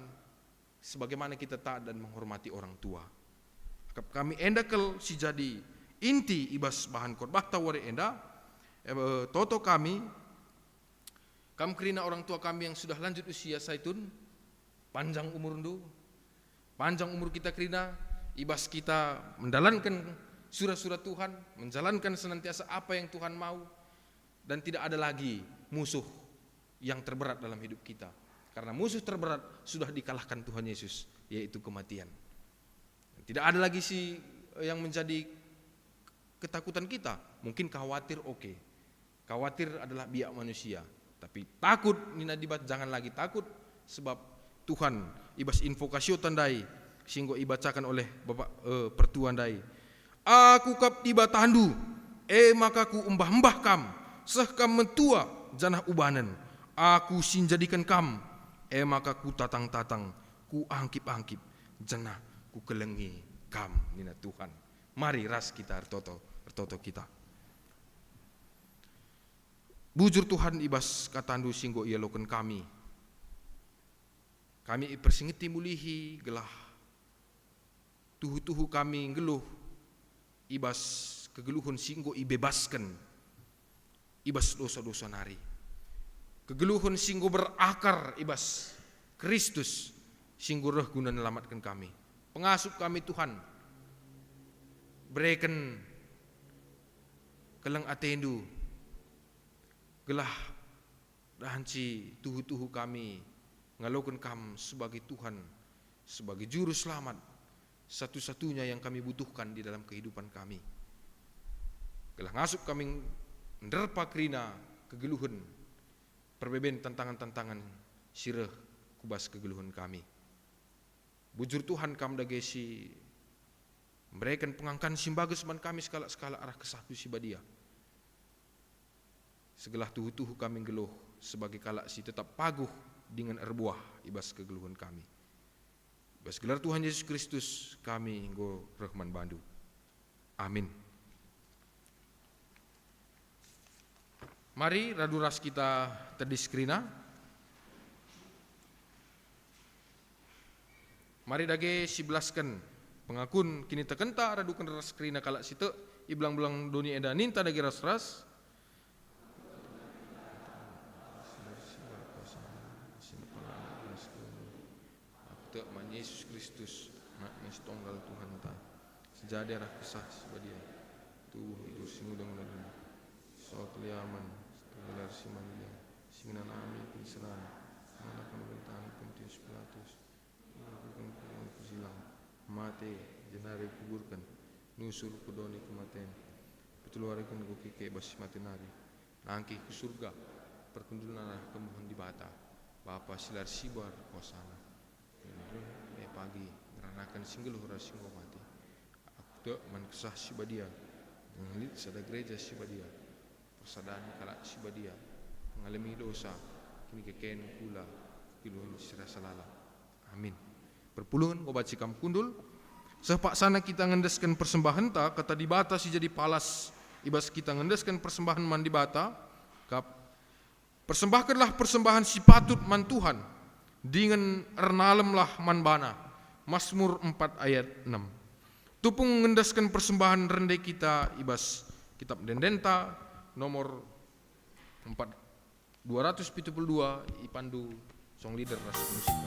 sebagaimana kita taat dan menghormati orang tua. Akap kami enda kal si jadi inti i bas bahan khotbahta wari enda, eh, toto kami, kam kerina orang tua kami yang sudah lanjut usia, Saitun, panjang umurndu, panjang umur kita kerina, i bas kita mendalanken sura-sura Tuhan, menjalankan senantiasa apa yang Tuhan mau, dan tidak ada lagi musuh yang terberat dalam hidup kita. Karena musuh terberat sudah dikalahkan Tuhan Yesus, yaitu kematian. Tidak ada lagi si, yang menjadi ketakutan kita. Mungkin khawatir, oke. Khawatir adalah biak manusia. Tapi takut, nina Dibata, jangan lagi takut, sebab Tuhan, i bas invokasiota ndai si enggo ibacaken oleh Bapak, eh, Pertua ndai, "Aku kap Dibatandu, e maka Kuembah-embah kam, seh kam mentua janah ubanen. Aku si njadiken kam, e maka Kutatang-tatang, Kuangkip-angkip, janah Kukelengi kam," nina Tuhan. Mari ras kita ertoto, ertoto kita. Bujur Tuhan, i bas KataNdu si enggo ialoken kami. Kami ipersingeti mulihi gelah tuhu-tuhu kami nggeluh i bas kegeluhen si enggo ibebasken i bas dosa-dosa nari. Kegeluhen si enggo berakar i bas Kristus si enggo reh guna nelamatken kami. Pengasup kami, Tuhan, bereken keleng ateNdu, gelah banci tuhu-tuhu kami ngaloken Kam sebagai Tuhan, sebagai Juru Selamat, satu-satunya yang kami butuhkan di dalam kehidupan kami. Gelah ngasup kami nderpa kerina kegeluhen, perbeben tantangan-tantangan si reh ku bas kegeluhen kami. Bujur Tuhan, Kam dage si mereken pengangkan si mbages man kami sekalak-sekalak arah KesahNdu si Badia. Segelah tuhu-tuhu kami nggeluh sebagai kalak si tetap paguh dingen erbuah i bas kegeluhen kami. I bas gelar Tuhan Yesus Kristus kami enggo reh man baNdu. Amin. Mari radu ras kita tedis kerina. Mari dage sibelasken pengakun kinitekenta raduken ras kerina kalak si tek i belang-belang doni enda, ninta dage ras-ras. Aku tek man Yesus Kristus, Anakna si tonggal Tuhanta, si jadi arah Kesah Si Badia, tubuh idur si ngudang lalun, sot liaman, gelar si malia, si ngenanami kiniseran, ngalaken perintah Pontius Pilatus, ibereken ku silang, mate, jenari kuburken, nusur ku doni kematen, pitu wariken ku keke bas si mate nari, nangkih ku Surga, perkundulna arah kemuhen Dibata, Bapa si la ersibar kuasana. Reh me pagi ngeranaken si nggeluh ras si enggo mate. Aku tek man Kesah Si Badia, nggeluh lit sada gereja si badia, persadan kalak si badia, ngalemi dosa, kinikeken kula, kegeluhen si rasa lalap. Amin. Perpulungen enggo banci kam kundul. Seh paksana kita ngendesken persembahenta, Kata Dibata si jadi palas i bas kita ngendesken persembahen man Dibata, kap, "Persembahkenlah persembahen si patut man Tuhan, dingen ernalemlah man baNa." Masmur empat ayat enam. Tupung ngendesken persembahen rende kita i bas Kitap Ende-endenta nomor empat, dua ratus pitu puluh dua, ipandu song leader ras pemusik.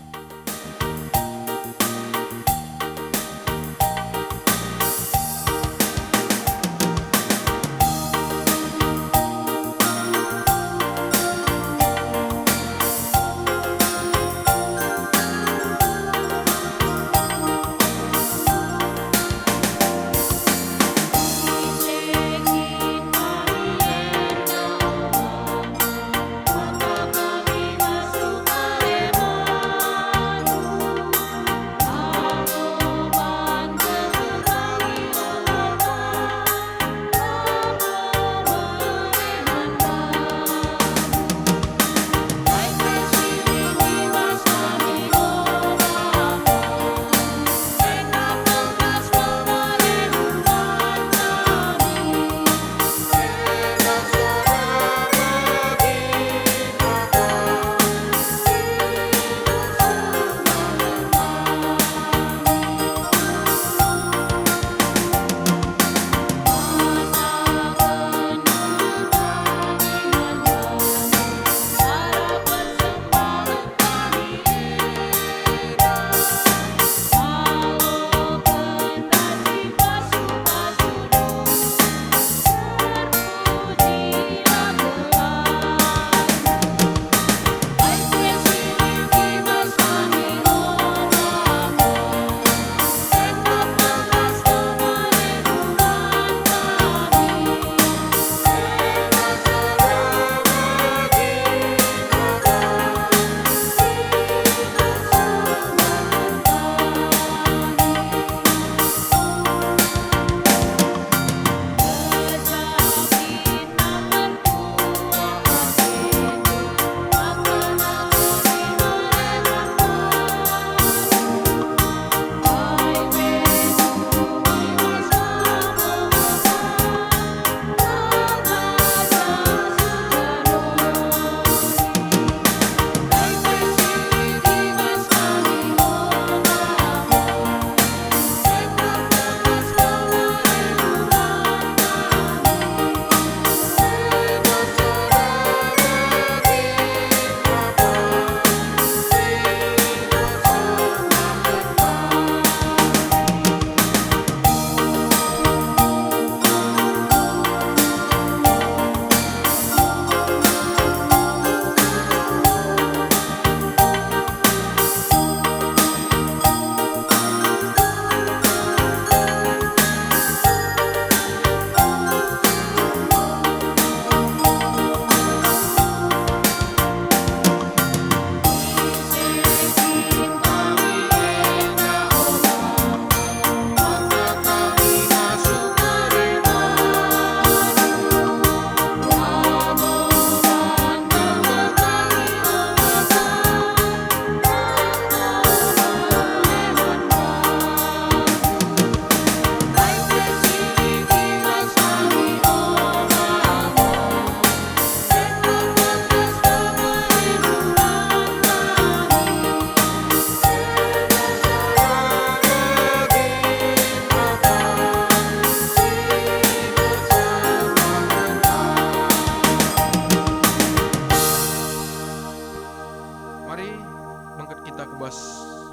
Bas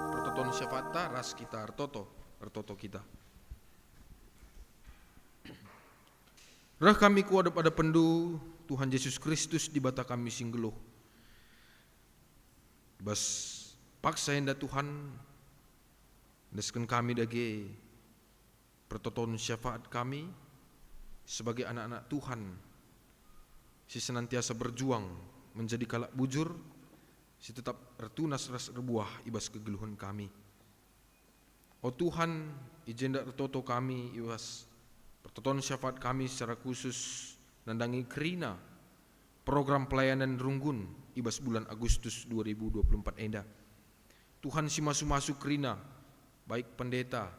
pertoton syafaatta ras kita ertoto, ertoto kita. Reh kami ku adep-adepenndu, Tuhan Jesus Kristus, Dibata kami si nggeluh. Bas paksa enda, Tuhan, endesken kami dage pertoton syafaat kami sebagai anak-anak Tuhan si senantiasa berjuang menjadi kalak bujur, si tetap ertunas ras erbuah i bas kegeluhen kami. O Tuhan, i jenda ertoto kami i bas pertoton syafaat kami secara khusus nandangi kerina program pelayanan runggun i bas bulan Agustus dua ribu dua puluh empat enda. Tuhan si masu-masu kerina, baik pendeta,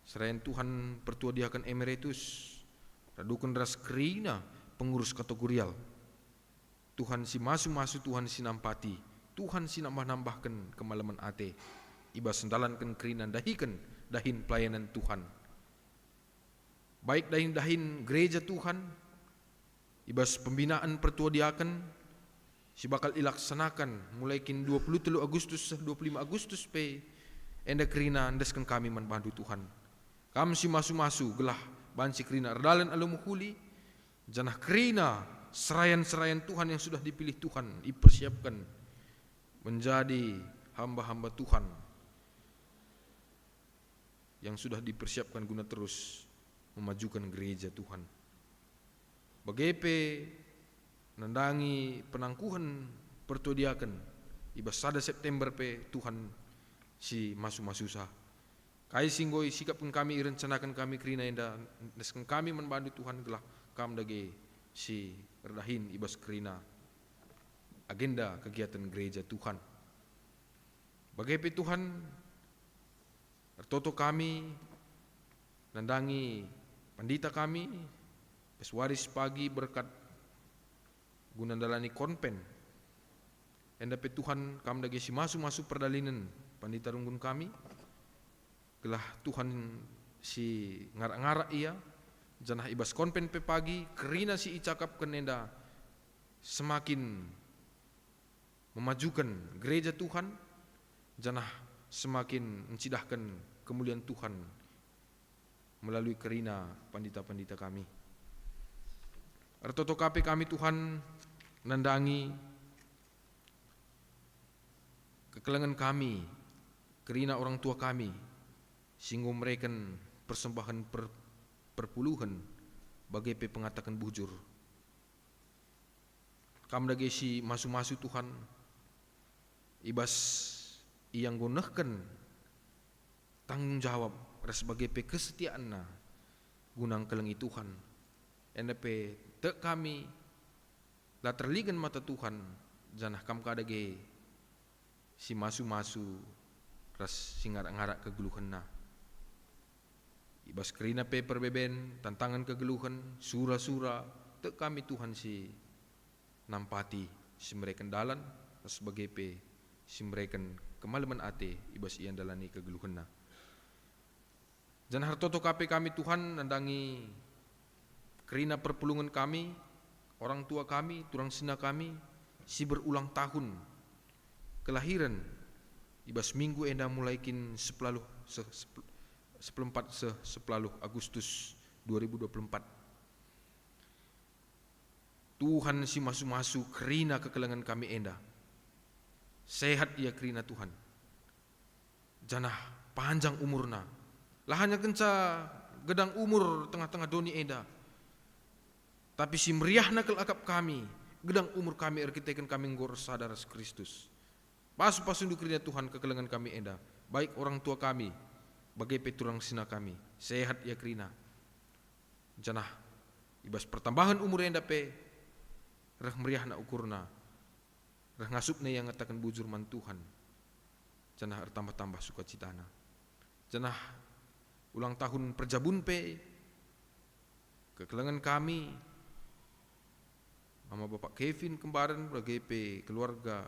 serayan Tuhan pertua diaken emeritus, raduken ras kerina pengurus kategorial. Tuhan si masu-masu, Tuhan si nampati, Tuhan si nambah-nambahken kemalemen ate, i bas ndalanken kerina ndahiken dahin pelayanan Tuhan. Baik dahin-dahin gereja Tuhan, i bas pembinaan pertua diaken, si bakal ilaksanaken mulai kin dua puluh telu Agustus seh dua puluh lima Agustus pe, enda kerina endesken kami man bandu, Tuhan. Kam si masu-masu gelah banci kerina erdalan alu mehuli, janah kerina serayan-serayan Tuhan yang sudah dipilih Tuhan ipersiapken menjadi hamba-hamba Tuhan yang sudah dipersiapkan guna terus memajukan gereja Tuhan. Bage pe nandangi penangkuhen pertua diaken i bas sada September pe, Tuhan si masu-masusa. Kai si enggo isikapken kami, irencanaken kami kerina enda, endesken kami man bandu, Tuhan, gelah Kam dage si erdahin i bas kerina agenda kegiatan gereja Tuhan. Bage pe, Tuhan, ertoto kami nandangi pandita kami, peswaris pagi berkat guna ndalani konpen. Enda pe, Tuhan, Kam dage si masu-masu perdalinen pandita runggun kami, gelah Tuhan si ngarak-ngarak ia, janah i bas konpen pe pagi kerina si icakapken enda semakin memajuken gereja Tuhan, janah semakin ncidahken kemulian Tuhan melalui kerina pandita-pandita kami. Ertoto ka pe kami, Tuhan, nandangi kekelengen kami, kerina orang tua kami, si enggo mereken persembahen per-, perpuluhen, bage pe pengataken bujur. Kam dage si masu-masu, Tuhan, i bas ia enggo nehken tanggung jawab ras bage pe kesetianna guna ngkelengi Tuhan. Enda pe tek kami la terligen mata Tuhan, janah Kam ka dage si masu-masu ras si ngarak-ngarak kegeluhenna. I bas kerina pe perbeben, tantangen kegeluhen, sura-sura, tek kami, Tuhan, si nampati, si mereken dalan, ras bage pe si mereken kemalemen ate i bas ia ndalani kegeluhenna. Janah ertoto ka pe kami, Tuhan, nandangi kerina perpulungen kami, orang tua kami, turang sina kami, si berulang tahun kelahiren i bas minggu enda mulai kin sepelaluh se-, sepel-, sepuluh empat seh sepelaluh Agustus dua ribu dua puluh empat. Tuhan si masu-masu kerina kekelengen kami enda. Sehat ia kerina, Tuhan, janah panjang umurna. La hanya kenca gedang umur tengah-tengah doni enda, tapi si meriahna kal akap kami, gedang umur kami erkiteken kami enggo ersada ras Kristus. Pasu-pasundu kerina, Tuhan, kekelengen kami enda, baik orang tua kami, bage pe turang sina kami, sehat ia kerina. Janah i bas pertambahen umur enda pe reh meriahna ukurna, reh ngasupna ia ngataken bujur man Tuhan, janah ertambah-tambah sukacitana. Janah ulang tahun perjabun pe kekelengen kami, Mama Bapak Kevin Kembaren, bage pe keluarga,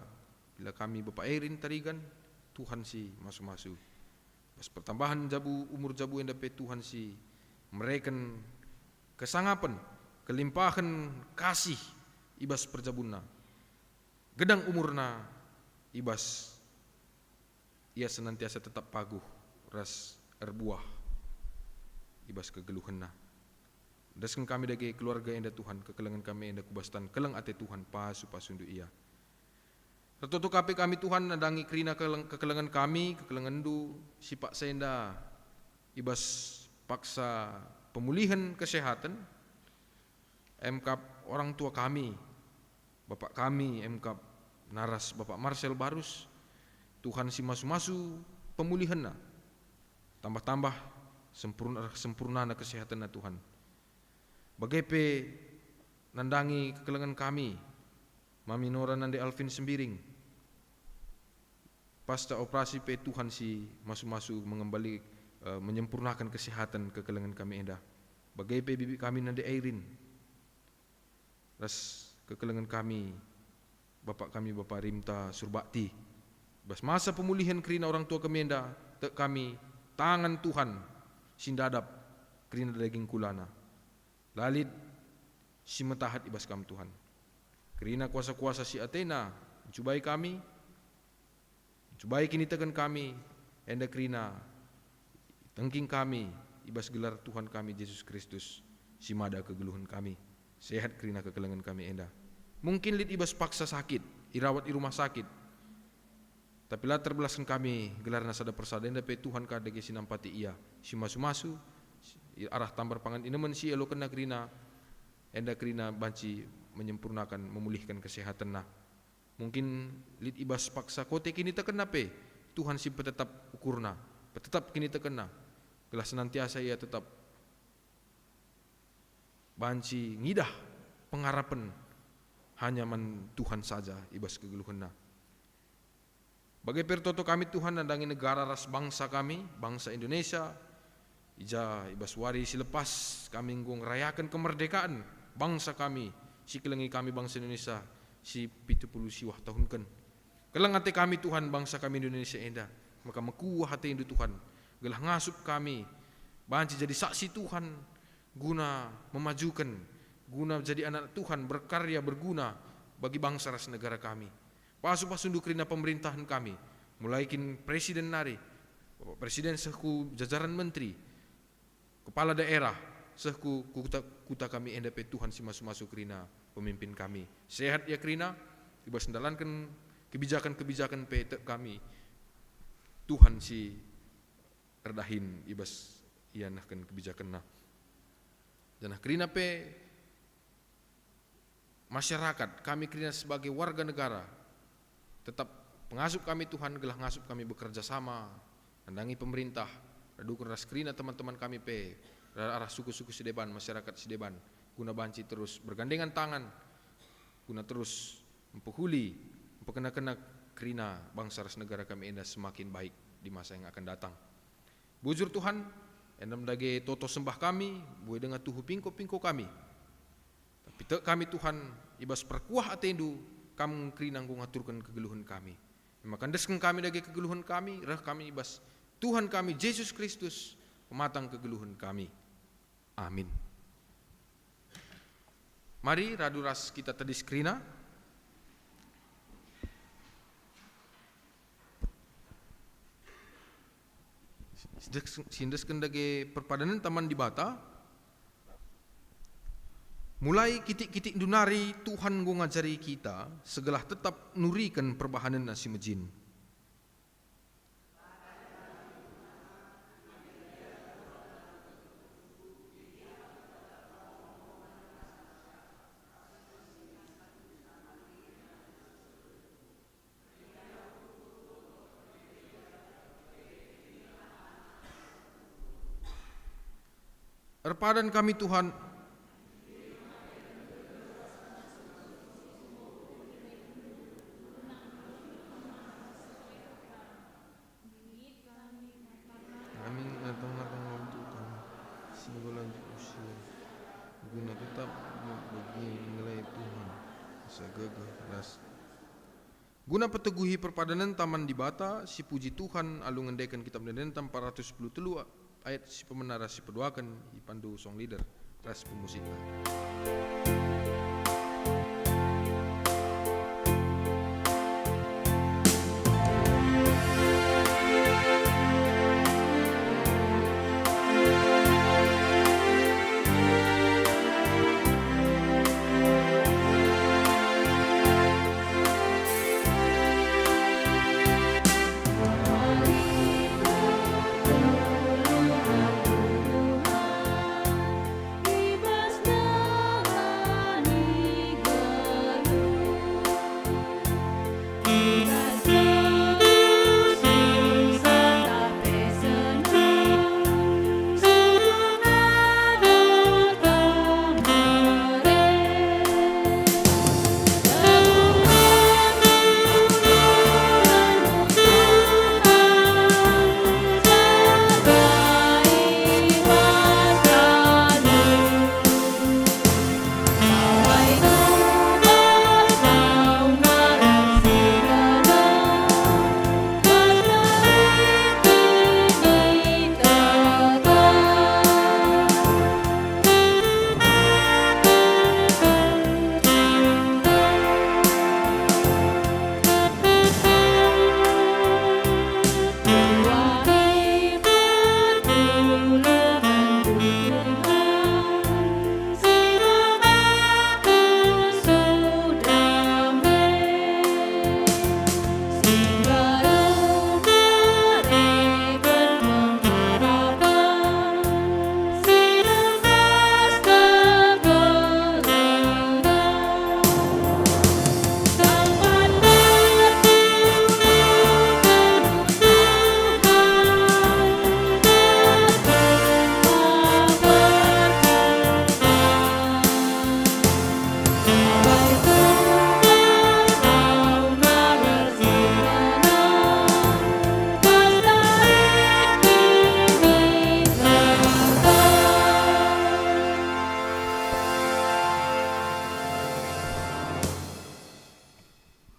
bila kami Bapak Erin Tarigan, Tuhan si masu-masu. Bas pertambahen jabu, umur jabu enda pe Tuhan si mereken kesangapen, kelimpahen kasih i bas perjabunna. Gedang umurna i bas ia senantiasa tetap paguh ras erbuah i bas kegeluhenna. Endesken kami dage keluarga enda, Tuhan, kekelengen kami enda ku bas tan keleng ate Tuhan, pasu-pasundu ia. Ertoto ka pe kami, Tuhan, nandangi kerina keleng-, kekelengen kami, kekelengenndu si paksa enda i bas paksa pemulihen kesehatan, emkap orang tua kami, bapak kami, emkap naras Bapak Marcel Barus, Tuhan si masu-masu pemulihenna, tambah-tambah sempurna, sempurnana kesehatenna, Tuhan. Bage pe nandangi kekelengen kami, Mami Nora nande Alvin Sembiring. Pasca operasi pe Tuhan si masu-masu mengembali, eh, menyempurnakan kesehatan kekelengen kami enda. Bage pe bibi kami nande Airin. Ras kekelengen kami, Bapak kami, Bapak Rimta Surbakti. Bas masa pemulihen kerina orang tua kami enda, tek kami, tangan Tuhan si ndadap kerina daging kulana. La lit si metahat i bas Kam, Tuhan. Kerina kuasa-kuasa si atena ncubai kami, ncubai kiniteken kami, enda kerina itengking kami i bas gelar Tuhan kami Jesus Kristus, si mada kegeluhen kami. Sehat kerina kekelengen kami enda. Mungkin lit i bas paksa sakit, irawat i rumah sakit, tapi la terbelasken kami gelarna sada persada, enda pe Tuhan ka dage si nampati ia, si masu-masu, si arah tambar pangan inemen si ialokenna kerina, enda kerina banci menyempurnakan, memulihken kesehatenna. Mungkin lit i bas paksa kote kinitekenna pe, Tuhan si petetap ukurna, petetap kinitekenna, gelah senantiasa ia tetap banci ngidah pengarapen hanya man Tuhan saja i bas kegeluhenna. Bage pe ertoto kami, Tuhan, nandangi negara ras bangsa kami, bangsa Indonesia, i ja i bas wari si lepas kami enggo ngerayaken kemerdekaan bangsa kami, si kelengi kami bangsa Indonesia si pitu puluh siwah tahunken. Keleng ate kami, Tuhan, bangsa kami Indonesia enda, maka mekuah ateNdu, Tuhan, gelah ngasup kami banci jadi saksi Tuhan, guna memajuken, guna jadi anak Tuhan, berkarya, berguna bagi bangsa ras negara kami. Pasu-pasuNdu kerina pemerintahen kami, mulai kin presiden nari, Bapak Presiden seh ku jajaran menteri, kepala daerah, seh ku kuta, kuta kami enda pe, Tuhan, si masu-masu kerina pemimpin kami. Sehat ia kerina, i bas ndalanken kebijakan-kebijaken pe tek kami, Tuhan, si erdahin i bas ia nehken kebijakenna. Janah kerina pe masyarakat, kami kerina sebagai warga negara, tetap pengasup kami, Tuhan, gelah ngasup kami bekerja sama nandangi pemerintah, raduken ras kerina teman-teman kami pe, arah suku-suku si deban, masyarakat si deban, guna banci terus bergandengan tangan, guna terus mpehuli, mpekena-kena kerina bangsa ras negara kami enda semakin baik di masa yang akan datang. Bujur, Tuhan, enda me dage toto sembah kami, mbue denga tuhu pingko-pingko kami. Tapi tek kami, Tuhan, i bas perkuah ateNdu, Kam kerina enggo ngaturken kegeluhen kami. E maka endesken kami dage kegeluhen kami, reh kami i bas Tuhan kami Jesus Kristus, pematang kegeluhen kami. Amin. Mari radu ras kita tedis kerina. Siendesken dage perpadanenta man Dibata. Mulai kitik-kitikndu nari Tuhan enggo ngajari kita, segelah tetap nuriken perbahanenNa si mejin. Erpadan kami, Tuhan. Kami ngatang-ngatang untuk kami, si enggo lanjut usia, guna tetap bagi ngelai Tuhan, asa gagah ras. Guna peteguhi perpadanenta man Dibata, sipuji Tuhan alu ngendeken Kitab Ende-endenta empat ratus sepuluh telu ayat si pemena ras si peduaken, ipandu song leader ras pemusikna.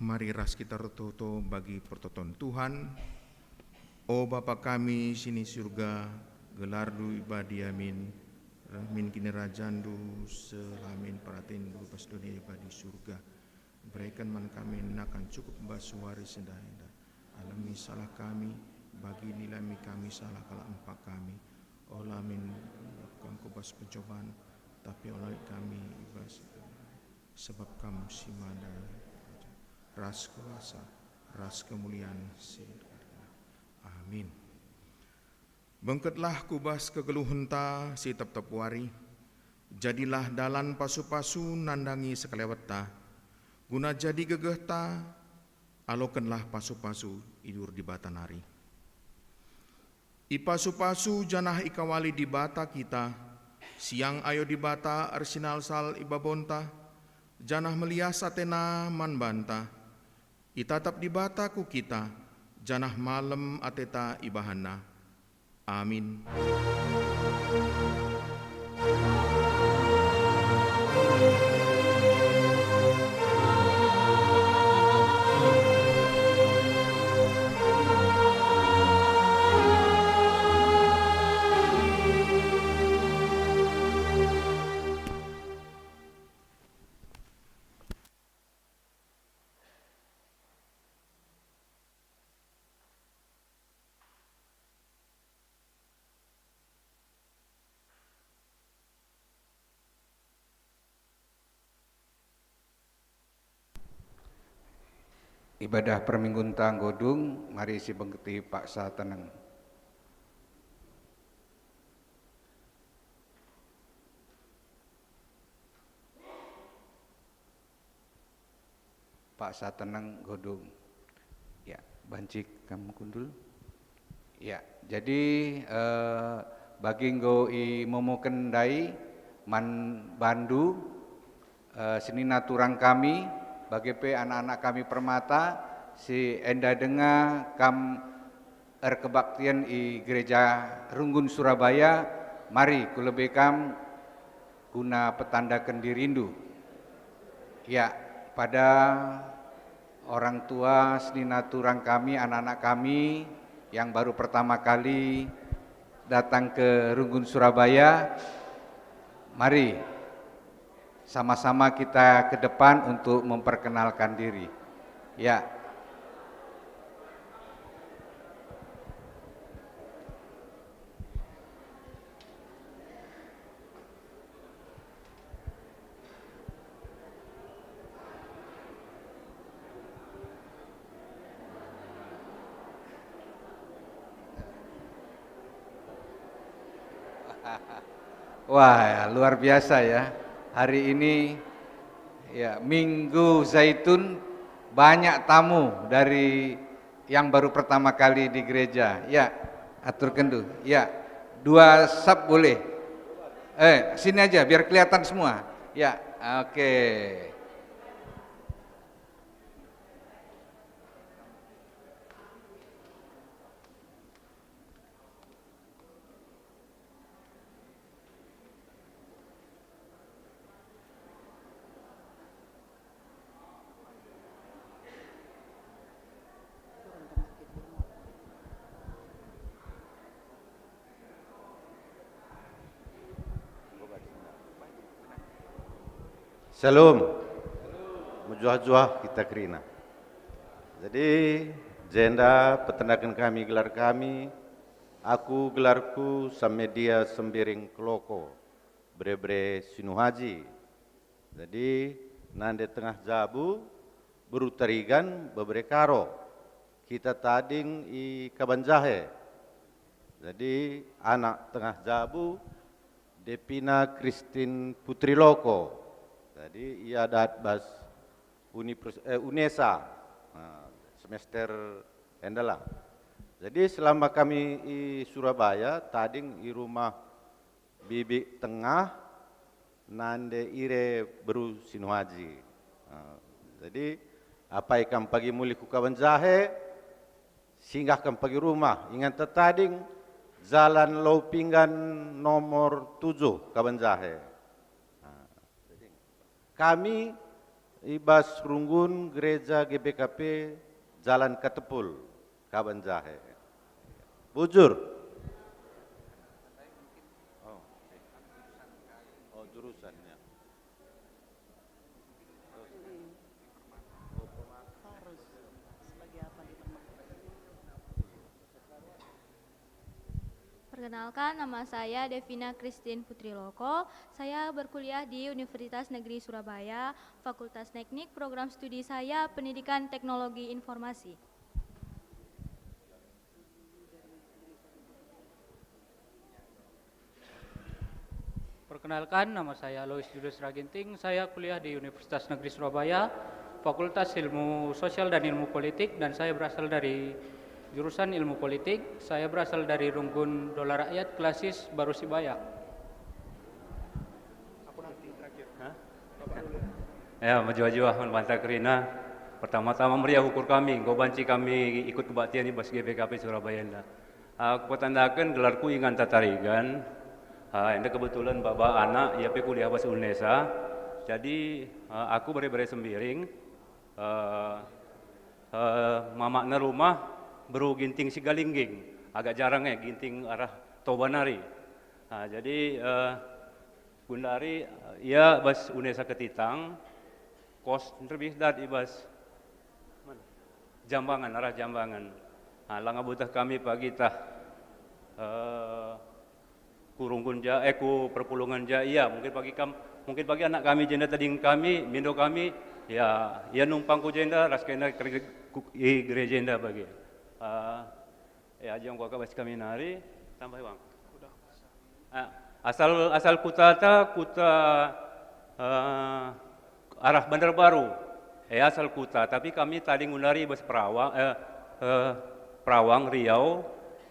Mari ras kita ertoto bagi pertoton Tuhan. O Bapa kami si ni surga, gelarNdu ibadia min, reh min kinirajanNdu, seh la min peratenNdu bas doni bagi surga. Bereken man kami nakan cukup bas wari si ndai. Alemi salah kami, bagi nilemi kami salah kalak empak kami. Ola min kam ku bas pencobaan, tapi ola kami i bas, sebab Kam si mada ras kuasa, ras kemulian si. Amin. Bengketlah ku bas kegeluhenta si tep-tep wari, jadilah dalan pasu-pasu nandangi sekelewetta, guna jadi gegehta alokenlah pasu-pasu i bas Dibata nari. Ipasu-pasu janah ikawali Dibata kita, siang ayo Dibata ersinalsal i babonta, janah melias atena man banta. Itatap Dibata ku kita, janah malem ateta ibahanNa. Amin. Ibadah perminggunta enggo dung, mari sibengketi paksa teneng. Paksa teneng enggo dung. Ya, banci kam kundul. Ya, jadi, eh, bagi enggo imomoken ndai man bandu, eh, senina turang kami, bage pe anak-anak kami permata, si enda denga kam erkebaktian i Gereja Runggun Surabaya, mari ku lebe kam guna petandaken dirindu. Ya, pada orang tua, senina turang kami, anak-anak kami yang baru pertama kali datang ke Runggun Surabaya, mari sama-sama kita ke depan untuk memperkenalkan diri. Ya. Wah, ya, luar biasa ya. Hari ini, ya, Minggu Zaitun, Banyak tamu dari yang baru pertama kali di gereja. Ya, aturkenndu. Ya, dua sap boleh. Eh, sini aja biar kelihatan semua. Ya, oke. Shalom. Mejuah-juah kita kerina. Jadi, jenda petendaken kami gelar kami, aku gelarku Samedia Sembiring Keloko, bere-bere Sinuhaji. Jadi, nande tengah jabu, beru Tarigan, bebere Karo. Kita tading i Kabanjahe. Jadi, anak tengah jabu, Depina Christine Putri Loko. Jadi, ia dat bas univers-, eh, unesa. Nah, semester endalah. Jadi, selama kami i Surabaya, tading i rumah Bibi Tengah, nande ire beru Sinuhaji. Nah, jadi, apai kam pagi mulih ku Kabanjahe, singgah kam pagi rumah, ingan tetading, Jalan Lau Pinggan nomor tujuh, Kabanjahe. Nah, kami i bas runggun gereja G B K P Jalan Katepul, Kabanjahe. Bujur. Oh, oke. Oh, jurusan, ya. Harus. Sebagai apa dipermasalahkan? Perkenalkan, nama saya Devina Christine Putri Loko. Saya berkuliah di Universitas Negeri Surabaya, Fakultas Teknik, program studi saya Pendidikan Teknologi Informasi. Perkenalkan, nama saya Alois Julius Raginting. Saya kuliah di Universitas Negeri Surabaya, Fakultas Ilmu Sosial dan Ilmu Politik, dan saya berasal dari jurusan Ilmu Politik. Saya berasal dari Runggun Dola Rakyat, klasis Baru Sibayak. Aku nanti terakhir. Hah? Bapak dulu. Ya, mejuah-juah man banta kerina. Pertama-tama meriah ukur kami, enggo banci kami ikut kebaktian i bas G B K P Surabaya enda. Ah, kupetandaken gelarku Inganta Tarigan. Ah, enda kebetulan baba anak, ia pe kuliah bas Unesa. Jadi, ah, aku bere-bere Sembiring. Eh, eh, mamakna rumah beru Ginting Sigalingging. Agak jarang, eh, Ginting arah Toba nari. Ah, jadi, eh, gundari, eh, ia bas Unesa Ketitang, kos nderbih dat i bas Jambangan, arah Jambangan. Ah, langa butah kami pagi tah, eh, ku Runggun ja, eh, ku perpulungen ja, ia, mungkin pagi kam, mungkin pagi anak kami jenda tading kami, mindo kami, ya, ia numpang ku jenda, ras kena kerja ku, i gereja enda bagi. Ah, ya, aja enggo bas kami nari, tambah, Bang. Ah, asal, asal kutata, kuta, eh, arah Bandarbaru. Eh, asal kuta, tapi kami tading gundari bas Perawang, eh, eh, Perawang, Riau,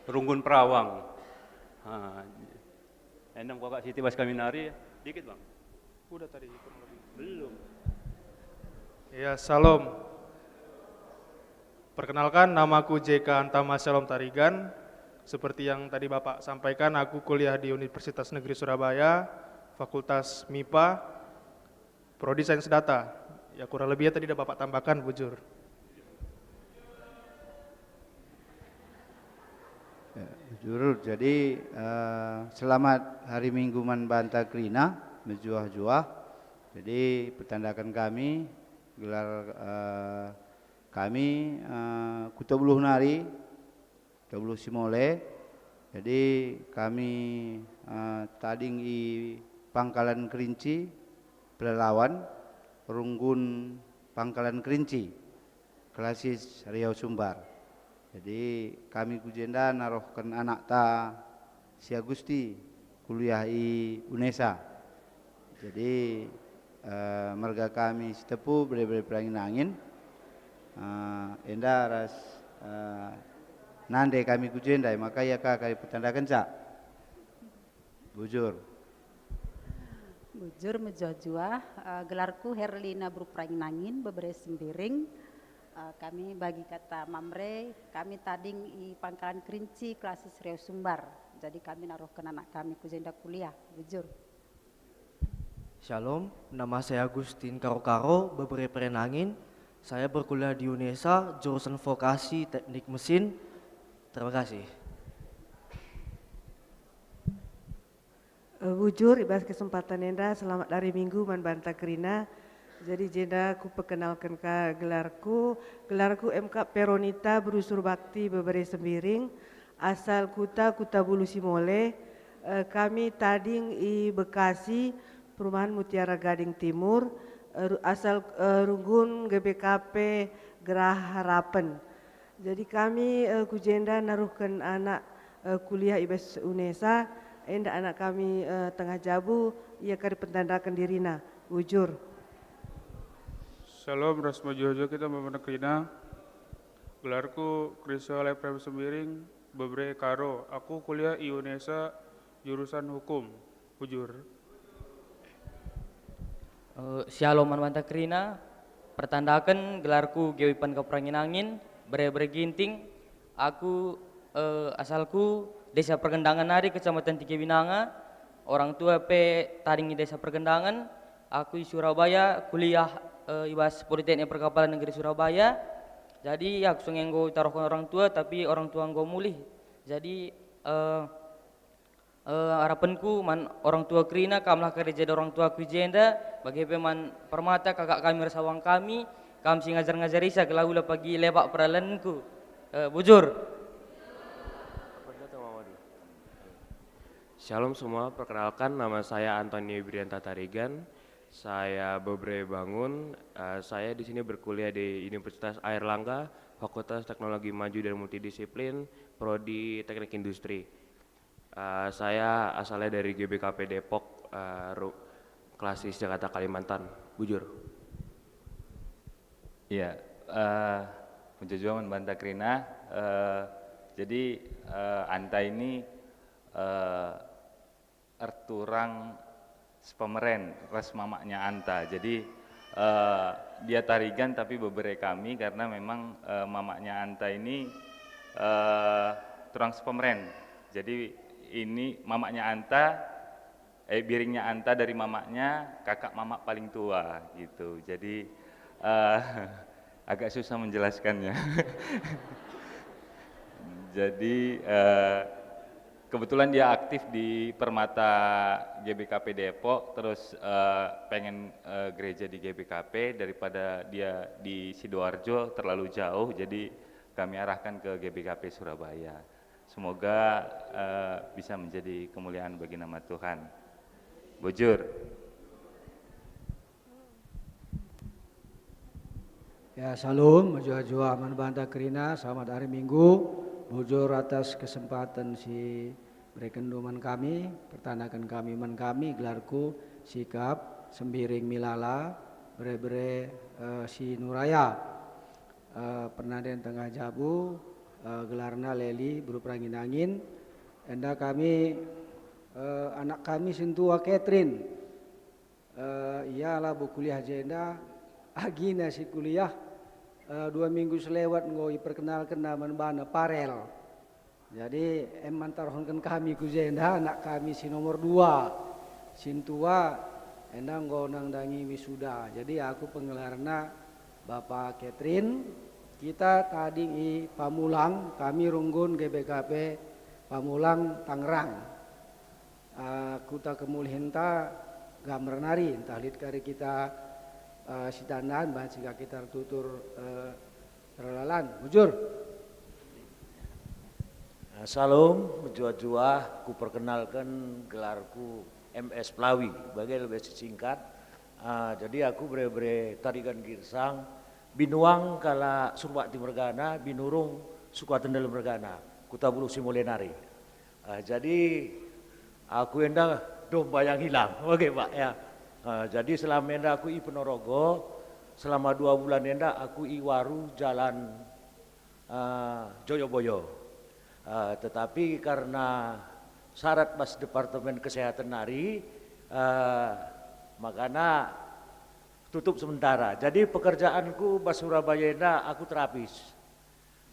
Runggun Perawang. Ah, endang kuakap siti bas kami nari, dikit, Bang. Udah tadi kurang lebih. Belum. Ya, salam. Perkenalkan, namaku J K Antama Shalom Tarigan. Seperti yang tadi Bapak sampaikan, aku kuliah di Universitas Negeri Surabaya, Fakultas mipa, Prodi Sains Data. Ya, kurang lebihnya tadi udah Bapak tambahkan, bujur. Ya, bujur. Jadi, eh, selamat hari Minggu man banta kerina, mejuah-juah. Jadi, petandaken kami, gelar, eh, kami, eh, Kuta Beluh nari, Kuta Beluh Simole. Jadi, kami, eh, tading i Pangkalan Kerinci, Pelalawan, Runggun Pangkalan Kerinci, klasis Riau Sumbar. Jadi, kami ku jenda narohken anakta si Agusti kuliah i Unesa. Jadi, eh, merga kami Sitepu, bere-bere Perangin-angin. Eh, enda ras, eh, nande kami ku jenda, maka ia ka kami petandakenca. Bujur. Bujur mejuah-juah, eh, gelarku Herlina Beru Perangin-angin, bebere Sembiring. Eh, kami bagi kata Mamre, kami tading i Pangkalan Kerinci, klasis Riau Sumbar. Jadi kami naruhken anak kami ku jenda kuliah. Bujur. Shalom, nama saya Agustin Karo-Karo, bebere Perenangin. Saya berkuliah di UNESA, jurusan vokasi teknik mesin. Terima kasih. Eh, bujur, i bas kesempatan enda, selamat hari Minggu man banta kerina. Jadi, jenda kupekenalken ka gelarku. Gelarku M K Peronita Berusur Bakti, bebere Sembiring, asal kuta, Kuta Bulu Simole. Eh, kami tading i Bekasi, perumahan Mutiara Gading Timur, eh, ru-, asal, eh, runggun G B K P Geraha Harapen. Jadi kami, eh, ku jenda naruhken anak, eh, kuliah i bas UNESA, enda anak kami, eh, tengah jabu, ia kari petandaken dirina. Bujur. Shalom, ras mejuah-juah kita man banta kerina. Gelarku Krisel Efraim Sembiring, bebere Karo. Aku kuliah i UNESA, jurusan hukum. Bujur. Eh, shalom man banta kerina, pertandaken gelarku Gewi Panka Perangin-angin, bere-bere Ginting. Aku, eh, asalku Desa Pergendangan nari, Kecamatan Tiga Binanga. Orang tua pe tading i Desa Pergendangan. Aku i Surabaya kuliah, eh, i bas Politeknik Perkapalan Negeri Surabaya. Jadi aku seng enggo itaruhken orang tua, tapi orang tua enggo mulih. Jadi, eh, Eh, arapenku man orang tua kerina, kamlah kari jadi orang tuaku i jenda, bage pe man Permata, kakak kami ras awang kami, kam si ngajar-ngajari sa gelah ula pagi lepak peralanku. Eh, bujur. Shalom semua, perkenalkan, nama saya Antonio Ibrianta Tarigan. Saya bebere Bangun. Eh, saya di sini berkuliah di Universitas Airlangga, Fakultas Teknologi Maju dan Multidisiplin, Prodi Teknik Industri. Eh, saya asalnya dari G B K P Depok, eh, ru-, klasis Jakarta Kalimantan. Bujur. Iya, eh, mejuah-juah man banta kerina. Eh, jadi, eh, Anta ini, eh, erturang sepemeren ras mamaknya Anta. Jadi, eh, dia Tarigan tapi bebere kami karena memang, eh, mamaknya Anta ini, eh, turang sepemeren. Jadi ini mamaknya Anta, eh, biringnya Anta dari mamaknya, kakak mamak paling tua gitu. Jadi, eh, agak susah menjelaskannya. Jadi, eh, kebetulan dia aktif di Permata G B K P Depok, terus, eh, pengen, eh, gereja di G B K P, daripada dia di Sidoarjo terlalu jauh, jadi kami arahkan ke G B K P Surabaya. Semoga, eh, bisa menjadi kemuliaan bagi nama Tuhan. Bujur. Ya, shalom, mejuah-juah man banta kerina, selamat hari Minggu. Bujur atas kesempatan si berekenndu man kami, pertandaken kami man kami, gelarku Sikap Sembiring Milala, bere-bere, eh, si Nuraya. Eh, pernanden tengah jabu, eh, gelarna Leli, beru Perangin-angin. Enda kami, eh, anak kami sintua Catherine. Eh, ia labo kuliah jenda, agina si kuliah, eh, dua minggu selewat enggo iperkenalkenna man bana Parel. Jadi, em man taruhken kami ku jenda, anak kami si nomor dua, sintua, enda enggo nandangi wisuda. Jadi, aku penggelarna Bapa Catherine, kita tading i Pamulang, kami runggun G B K P Pamulang, Tangerang. Ah, kuta kemulihinta gambar nari, ntah lit kari kita, ah, sitandan bahan sehingga kita ertutur, eh, erlalan. Bujur. Nah, shalom, mejuah-juah, kuperkenalken gelarku M S Pelawi, bage lebih singkat. Ah, jadi aku bere-bere Tarigan Girsang, binuang kalak Surbakti mergana, binurung Sukatendel mergana, Kuta Bulu Simole nari. Ah, jadi aku enda domba yang hilang. Oke, Pak, ya. Ah, jadi selama enda aku i Ponorogo, Selama dua bulan enda aku i Waru Jalan, eh, Joyoboyo. Eh, tetapi karena syarat bas Departemen Kesehatan nari, eh, makana tutup sementara. Jadi pekerjaanku bas Surabaya enda aku terapis.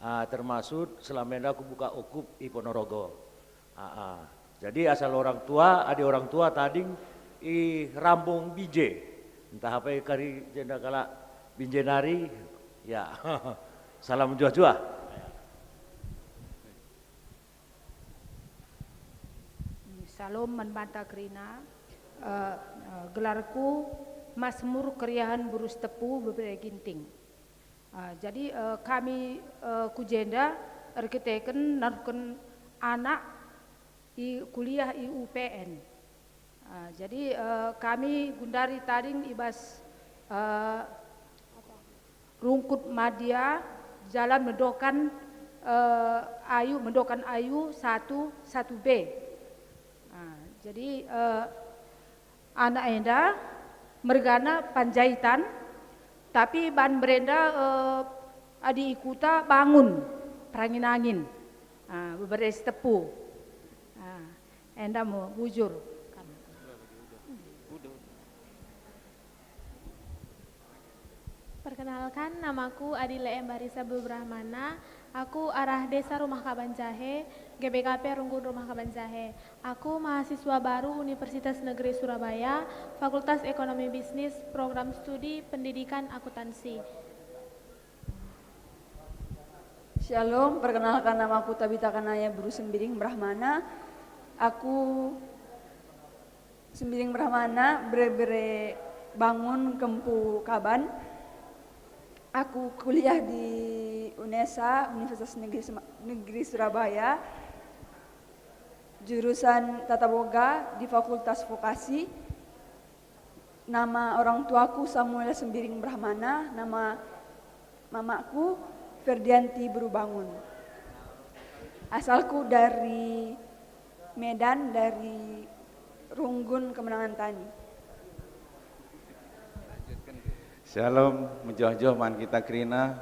Ah, termasuk selama enda aku buka ukup i Ponorogo. Ah, ah. Jadi asal orang tua, adi orang tua tading i Rambung Binje. Ntah apai kari jenda kalak Binje nari, ya. Salam juah-juah. Syalom man banta kerina. Eh, eh, gelarku Masmur Keriahen Beru Sitepu Bebere Ginting. Ah, jadi, eh, kami, eh, ku jenda erkiteken naruhken anak i kuliah i U P N. Ah, jadi, eh, kami gundari tading i bas, eh, Rungkut Madia, Jalan Mendokan, eh, Ayu, Mendokan Ayu satu, satu B. Ah, jadi, eh, anak enda mergana Panjaitan, tapi ban berenda, eh, adi i kuta Bangun, Perangin-angin. Ah, bebere Sitepu. Ah, enda mo bujur. Perkenalkan, namaku Adile Embarisa Bebrahmana. Aku arah Desa Rumah Kaban Jahe, G B K P Runggun Rumah Kaban Jahe. Aku mahasiswa baru Universitas Negeri Surabaya, Fakultas Ekonomi Bisnis, Program Studi Pendidikan Akuntansi. Shalom, perkenalkan, namaku Tabita Kanaya Beru Sembiring Brahmana. Aku Sembiring Brahmana, bere-bere Bangun, Kempu Kaban. Aku kuliah di UNESA, Universitas Negeri Sema-, Negeri Surabaya, jurusan Tata Boga di Fakultas Vokasi. Nama orang tuaku Samuel Sembiring Brahmana, nama mamaku Ferdianti Beru Bangun. Asalku dari Medan, dari Runggun, Kemenangan Tani. Shalom, mejoh-joh man kita kerina.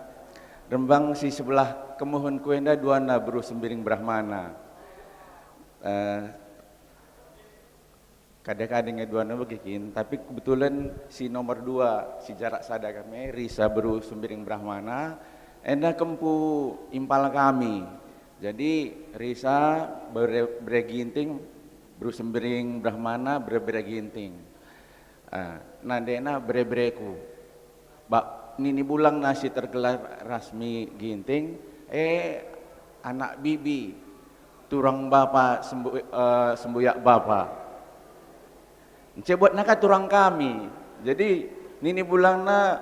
Rembang si sebelah kemuhenku enda duana Beru Sembiring Brahmana. Eh, Kade-kade nge duana bage kin, tapi kebetulan si nomor dua, si jarak sada kami, Risa Beru Sembiring Brahmana, enda kempu impal kami. Jadi Risa bere, bere Ginting, Beru Sembiring Brahmana bere, bere Ginting. Ah, nandena bere-bereku. Ba, nini bulangna si tergelar rasmi Ginting, eh, anak bibi, turang bapa, sembu, eh, sembuyak bapa. Nce buatna ka turang kami. Jadi, nini bulangna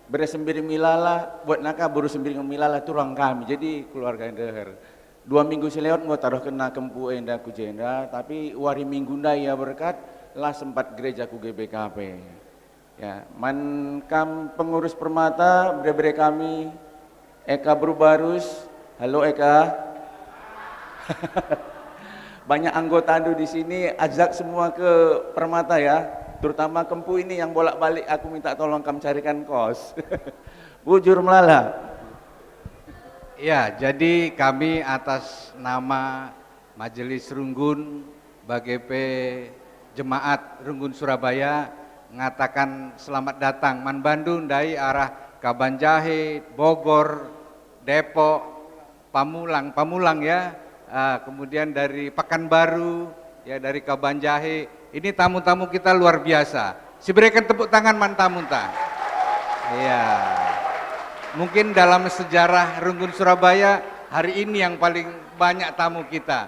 bere Sembiring Milala, buatna ka Beru Sembiring Milala turang kami. Jadi, keluarga ndeher. Dua minggu si lewat enggo taruhkenna kempu enda ku jenda, tapi wari Minggu ndai ia berkat, la sempat gereja ku G B K P. Ya, man kam pengurus Permata, bere-bere kami, Eka Beru Barus. Halo Eka. Banyak anggotandu di sini, ajak semua ke Permata ya. Terutama kempu ini yang bolak-balik, aku minta tolong kam carikan kos. Bujur melala. Ya, jadi kami atas nama Majelis Runggun, bage pe jemaat Runggun Surabaya ngatakan selamat datang man bandu ndai arah Kabanjahe, Bogor, Depok, Pamulang, Pamulang ya, ah, kemudian dari Pekanbaru, ya dari Kabanjahe. Ini tamu-tamu kita luar biasa. Sibereken tepuk tangan man tamunta. Ya. Mungkin dalam sejarah Runggun Surabaya hari ini yang paling banyak tamu kita.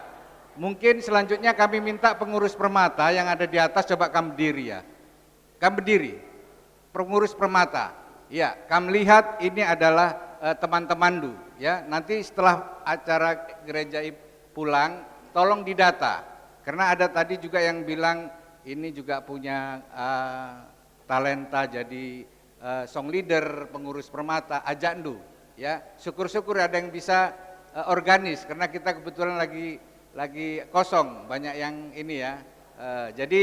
Mungkin selanjutnya kami minta pengurus Permata yang ada di atas coba kam berdiri ya. Kam berdiri. Pengurus Permata. Ya, kam lihat ini adalah eh, teman-temanndu ya. Nanti setelah acara gereja pulang tolong didata. Karena ada tadi juga yang bilang ini juga punya eh, talenta jadi eh, song leader, pengurus Permata, ajakndu ya. Syukur-syukur ada yang bisa eh, organis karena kita kebetulan lagi lagi kosong, banyak yang ini ya. Eh, jadi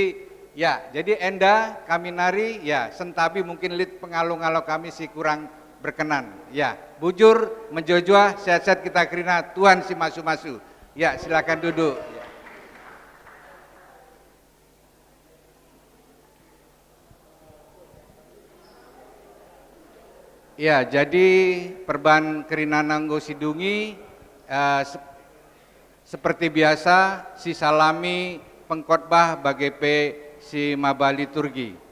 Ya, jadi enda kami nari, ya, sentabi mungkin lit pengalo-ngalo kami si kurang berkenan. Ya, bujur, mejuah-juah, sehat-sehat kita kerina, Tuhan si masu-masu. Ya, silakan duduk. Ya. Ya, jadi perban kerinana enggo sidungi, eh, sep-, seperti biasa, sisalami pengkhotbah bage pe si maba liturgi.